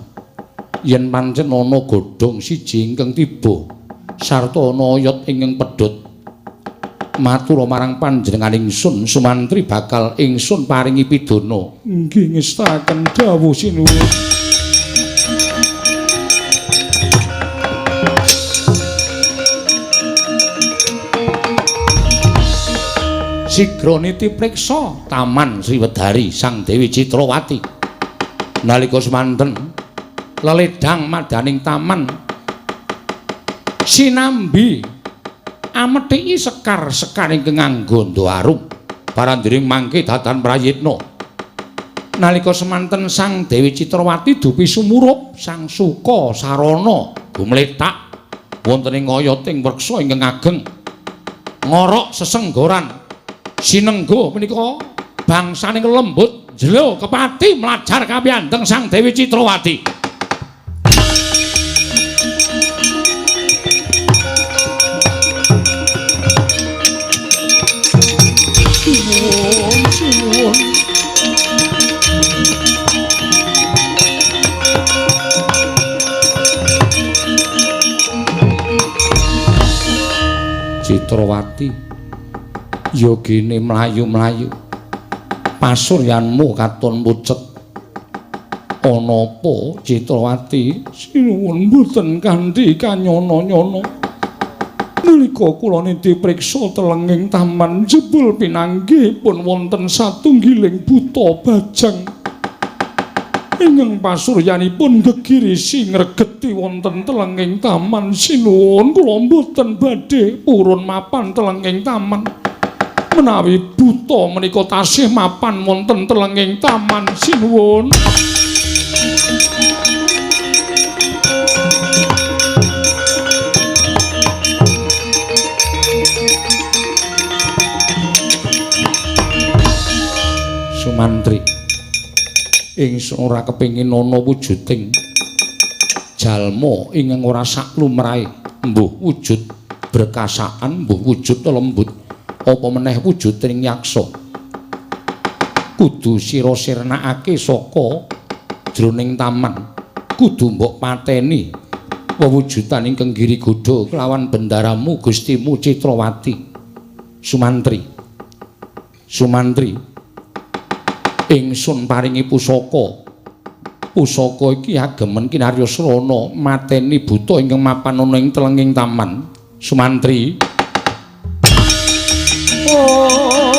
yen pancen ana godhong siji ingkang tiba sarta ana oyot ingkang pedhot. Matur marang panjenengan ingsun Sumantri bakal ingsun paringi pidana. Nggih ngestaken dawuh sinuwun. Sigra niti priksa Taman Sriwedari Sang Dewi Citrawati. Nalika semanten leledang madaning taman sinambi amethiki sekar-sekar ingkang nganggo arum parandiring mangke dadan prayitna. Nalika semanten Sang Dewi Citrawati dupi sumurup Sang Suka sarana gumlethak wonten ing oyoting wreksa ingkang ageng ngorok sesenggoran sinenggo menika bangsaning lembut jelo kepati mlajar kapiyandeng Sang Dewi Citrawati. Sinuwun, sinuwun. Citrawati yogine mlayu-mlayu pasuryanmu katon pucet. Ana apa Citrawati? Sinuwun mboten kanthi kanyono-nyono. Nalika kula niti priksa telenging taman jebul pinanggih pun wonten satunggiling buta bajang ingkang pasuryanipun gegirisi ngregeti wonten telenging taman. Sinuwun kula mboten badhe purun mapan telenging taman menawi buta menika tasih mapan wonten telenging taman. Sinuwun. Sumantri, ingsun ora kepengin ana wujuding jalma ingkang ora saklumrahe, mbuh wujud berkasaan, mbuh wujud lembut, apa meneh wujuding yaksa. Kudu sira sirnakake saka jroning taman, kudu mbok pateni wewujudan ingkang girigodha kelawan bendaramu Gustimu Citrawati. Sumantri, Sumantri, ingsun paringi pusaka. Pusaka iki agemen kinarya srana mateni buta ingkang mapan ana ing telenging taman. Sumantri. Oh.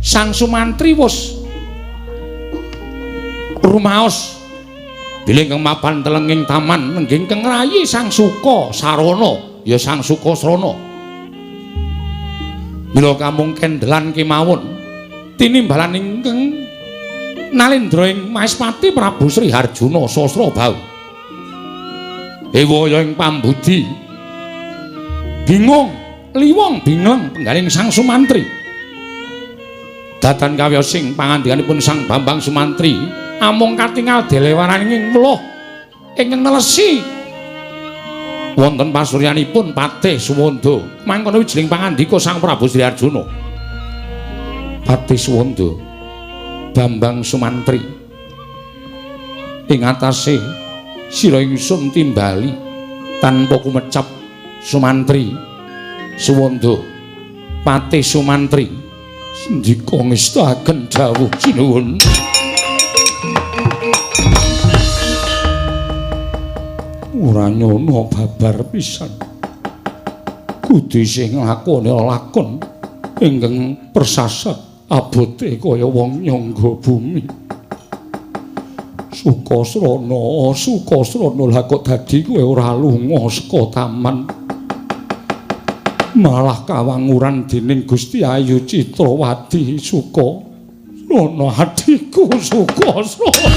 Sang Sumantri wis rumaos bilih ingkang mapan telenging taman nenggih ingkang ngrayi Sang Suka sarana ya Sang Sukasrana. Mila kamung kendhelan kemawon tinimbalan ingkang nalendra ing Maespati Prabu Sri Harjuna Sasrabau. Ewaya ing pambudi. Bingung, liwong bingleng penggaling Sang Sumantri. Datan kawiyosing pangandikanipun Sang Bambang Sumantri amung katingal delewaraning weluh ingkang nelesi wonten pasuryanipun Patih Suwanda. Mangkono wijiling pangandika Sang Prabu Sri Arjuna. Patih Suwanda, Bambang Sumantri, ing atase sira ingsun timbali tanpa kumecap Sumantri Suwanda, Patih Sumantri sendika ngestakaken dawuh sinuwun. Ora nyono babar pisan. Kudu isih nglakoni lakon ingkang persasat abote kaya wong nyangga bumi. Sukasrana, Sukasrana, lah kok dadi kowe ora lunga saka taman. Malah kawanguran dening Gusti Ayu Citrawati. Sukasrana adhiku, Sukasrana.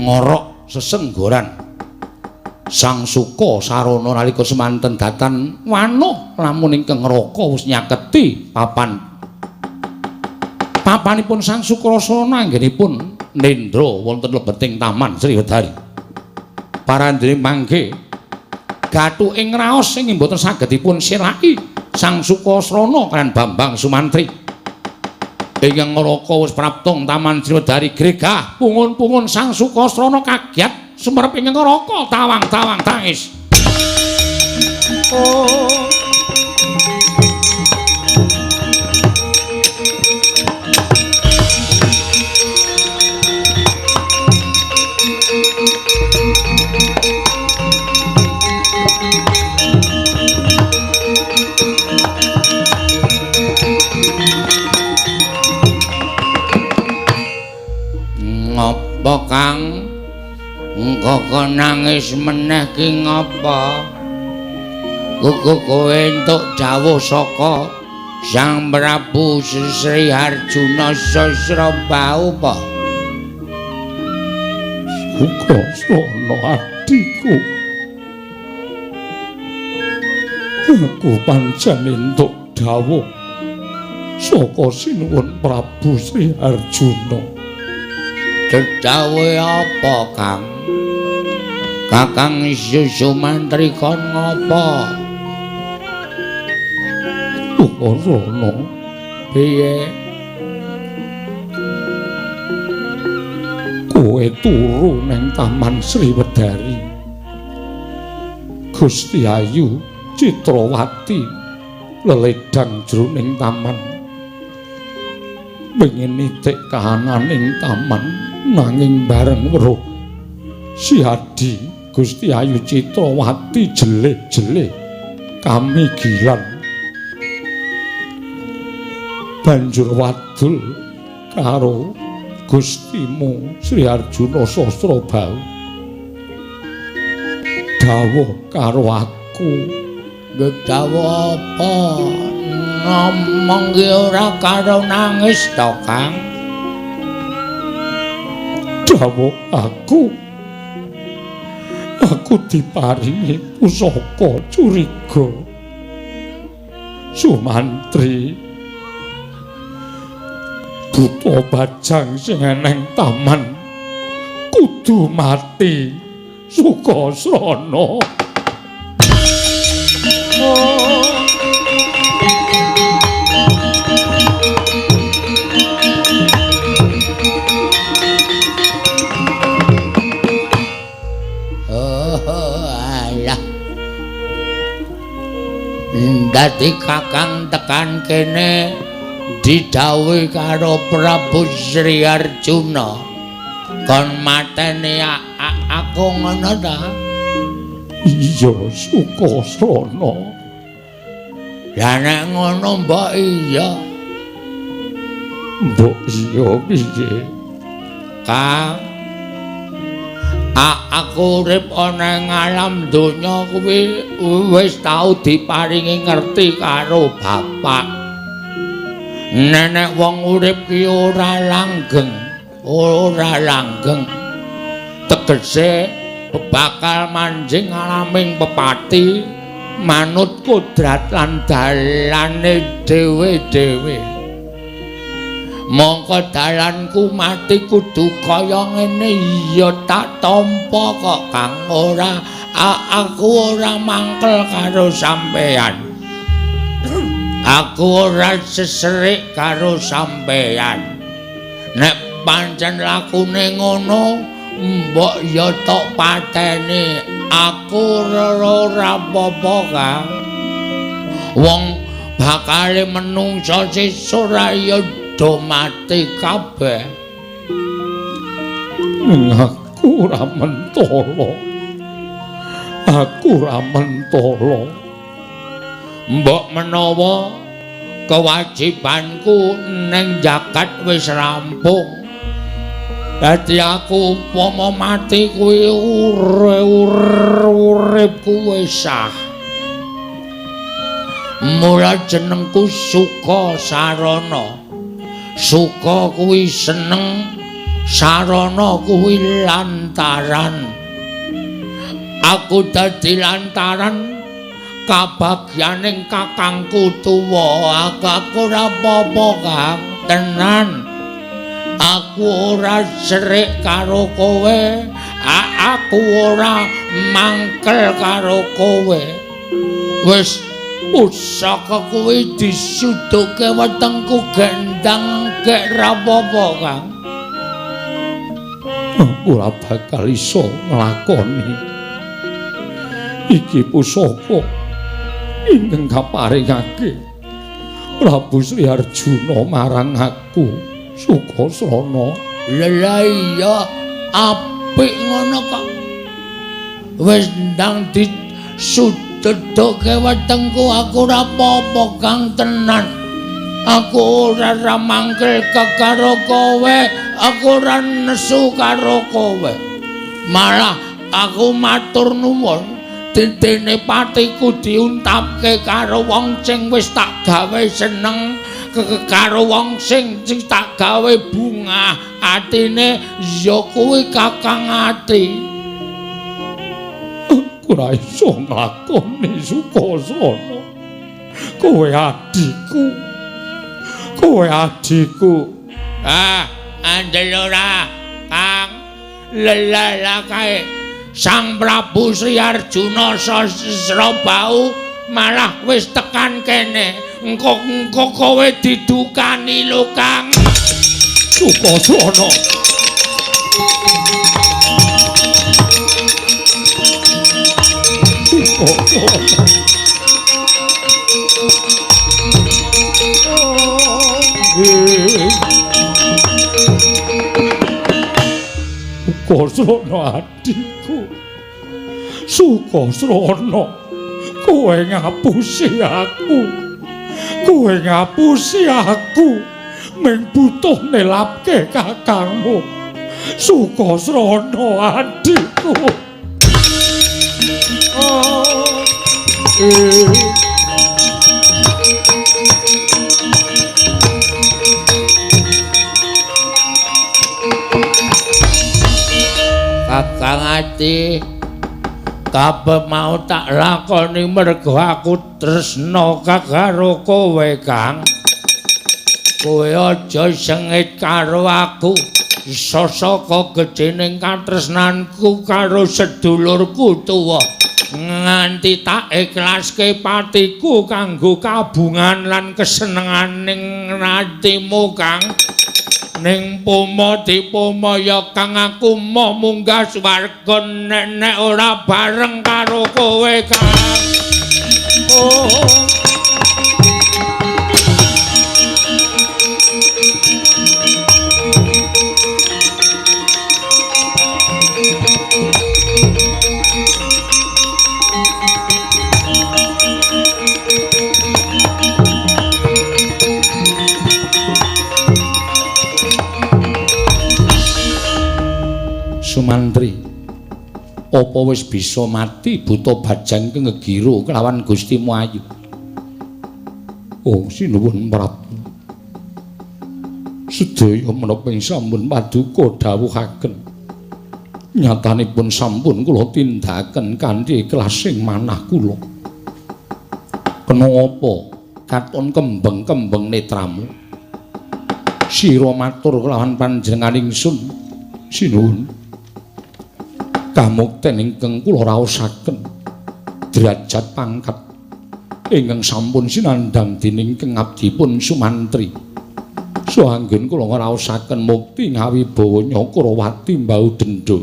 Ngorok sesenggoran Sang Suka sarana nalika semanten datan wanuh lamun ingkang neraka wis nyaketi papan papanipun Sang Sukrasana anggenipun nendra wonten lebeting Taman Sriwedari. Parandene mangke gathuk ing raos sing mboten saged dipun selaki Sang Sukasrana kaliyan Bambang Sumantri. Ingkang neraka wis praptung Taman Sriwedari gregah pungun-pungun Sang Sukasrana kagiat sumerep ing neraka tawang-tawang tangis. Oh. Ngopo Kang? Kok nangis meneh ki ngopo? Kuku kowe entuk dawuh saka Sang Prabu Sri Arjuna Sasrabahu apa? Sukasrana adhiku, aku pancen entuk dawuh saka Sinuwun Prabu Sri Arjuna. Dawuhe apa, Kang? Kakang Sumantri kon ngopo? Sukasrana, piye? Kowe turu nang Taman Sriwedari. Gusti Ayu Citrawati leledang jroning taman. Pengen nitik kahananing taman nanging bareng weruh si Adi Gusti Ayu Citrawati jeleh-jeleh kamigilan. Banjur wadul karo Gustimu Sri Arjuna Sasrabahu. Dawuh karo aku. Dawuh apa? Ngomong ki ora karo nangis to, Kang? Dawuh aku. Aku diparingi pusaka curiga. Sumantri, buta bajang sing eneng taman kudu mati. Sukasrana. Oh, alah. Dadi kakang tekan kene didhawuhi karo Prabu Sri Arjuna kon mateni aku ngono ta? Iya, Sukasrana. Lah nek ngono mbok iya. Mbok iya piye? Kang, aku urip ana ing alam donya kuwi wis tau diparingi ngerti karo bapak. Nenek wong urip ki ora langgeng, ora langgeng. Tegese bakal manjing alaming pepati manut kodrat lan dalane dhewe-dhewe. Mongko dalanku mati kudu kaya ngene ya tak tampa kok Kang. Ora, aku ora mangkel karo sampeyan. Aku ora seserik karo sampeyan. Nek pancen lakune ngono, mbok ya tok pateni. Aku ora apa-apa Kang. Wong bakale menungsa sesuk ora ya do mati kabeh. Aku ora mentolo. Aku ora mentolo. Mbok menawa kewajibanku ning jagat wis rampung. Dadi aku upama mati kuwi uripku wis sah. Mula jenengku Suka Sarana. Suka kuwi seneng, sarana kuwi lantaran. Aku dadi lantaran kabagyaning kakangku tuwa. Aku ora apa-apa Kang, tenan. Aku ora serik karo kowe, aku ora mangkel karo kowe. Wis pusaka kuwi disuduke wetengku gendang gek ra apa-apa Kang. Aku ora bakal iso nglakoni iki pusaka ingkang kaparingake Prabu Sri Arjuna marang aku Sukasrana. Lha iya apik ngono kok. Wis ndang disuduke wetengku aku ora apa-apa Kang, tenan. Aku ora mangkel karo kowe, aku ora nesu karo kowe. Malah aku matur nuwun dene patiku diuntapke karo wong sing wis tak gawe seneng, karo wong sing tak gawe bungah atine ya kuwi Kakang Ati. Aku ora iso nglakoni Sukasrana. Kowe adhiku. Kowe adhiku. Ah, andel ora, Kang. Lelala kae Sang Prabu Sri Arjuna Sasrabau malah wis tekan kene. Engko kowe didukani lho Kang. Sukasrana. Sukasrana. Sukasrana adhiku. Sukasrana, kowe ngapusi aku. Kowe ngapusi aku. Ming butuh nelapke kakangmu. Sukasrana adhiku. Kakang Ati, kabeh mau tak lakoni mergo aku tresna karo kowe Kang. Kowe aja sengit karo aku. Sasaka gedhening katresnanku karo sedulurku tuwa nganti tak ikhlaske patiku kanggo kabungan lan kesenenganing atimu Kang. Ning pomo dipomo ya Kang, aku moh munggah swarga nek ora bareng karo kowe Kang. Oh. Sumantri, apa wis bisa mati buta bajang ingkang gegira kelawan Gustimu Ayu? Oh, sinuwun Prabu. Sedaya menapa ing sampun paduka dawuhaken. Nyatanipun sampun kula tindakaken kanthi ikhlasing manah kula. Kena apa katon kembeng-kembeng netramu? Sira matur kelawan panjenengan ingsun, sinuwun. Kamukten ingkang kula raosaken derajat pangkat ingkang sampun sinandhang dening kengabdipun Sumantri. Saha anggen kula ngraosaken mukti ngawibawa Nyakrawati mbau dendha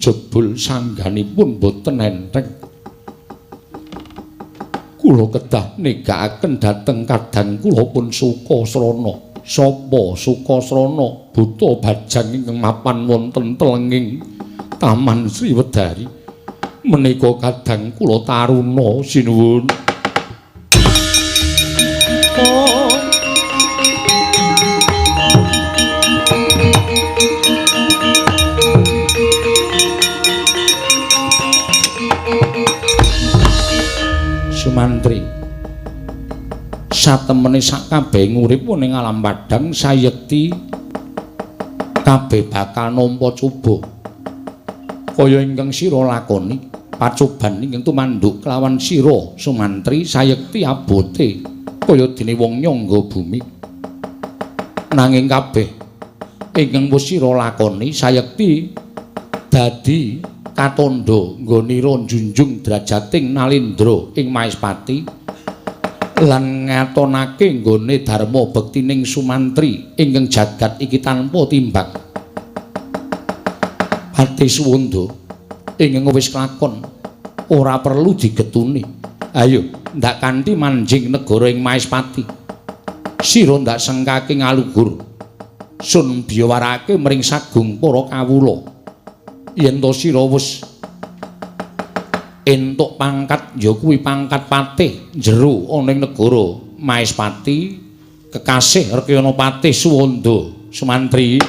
jebul sangganipun boten enteng. Kula kedah negakaken dhateng kadang kula pun Sukasrana. Sapa Sukasrana? Buta bajang ingkang mapan wonten telenging Taman Sriwedari. Menika kadang kula taruna, sinuwun. Sumantri, satemene sak kabeh urip ning alam padhang sayekti kabeh bakal nampa cuba. Kaya ingkang sira lakoni, pacoban ingkang tumanduk kelawan sira Sumantri sayekti abote kaya dene wong nyangga bumi. Nanging kabeh ingkang wis sira lakoni sayekti dadi katandha nggonira njunjung drajating Nalendra ing Maespati lan ngatonake nggone dharma bektining Sumantri ingkang jagat iki tanpa timbang. Pati Suwanda ingkang wis kelakon ora perlu digetuni. Ayo ndak kanthi manjing negara ing Maespati. Sira ndak sengkake ngaluhur. Sun biyawarake mring sagung para kawula. Yen to sira wis entuk pangkat ya kuwi pangkat patih jero ana ing negara Maespati kekasih Rekyana Patih Suwanda Sumantri.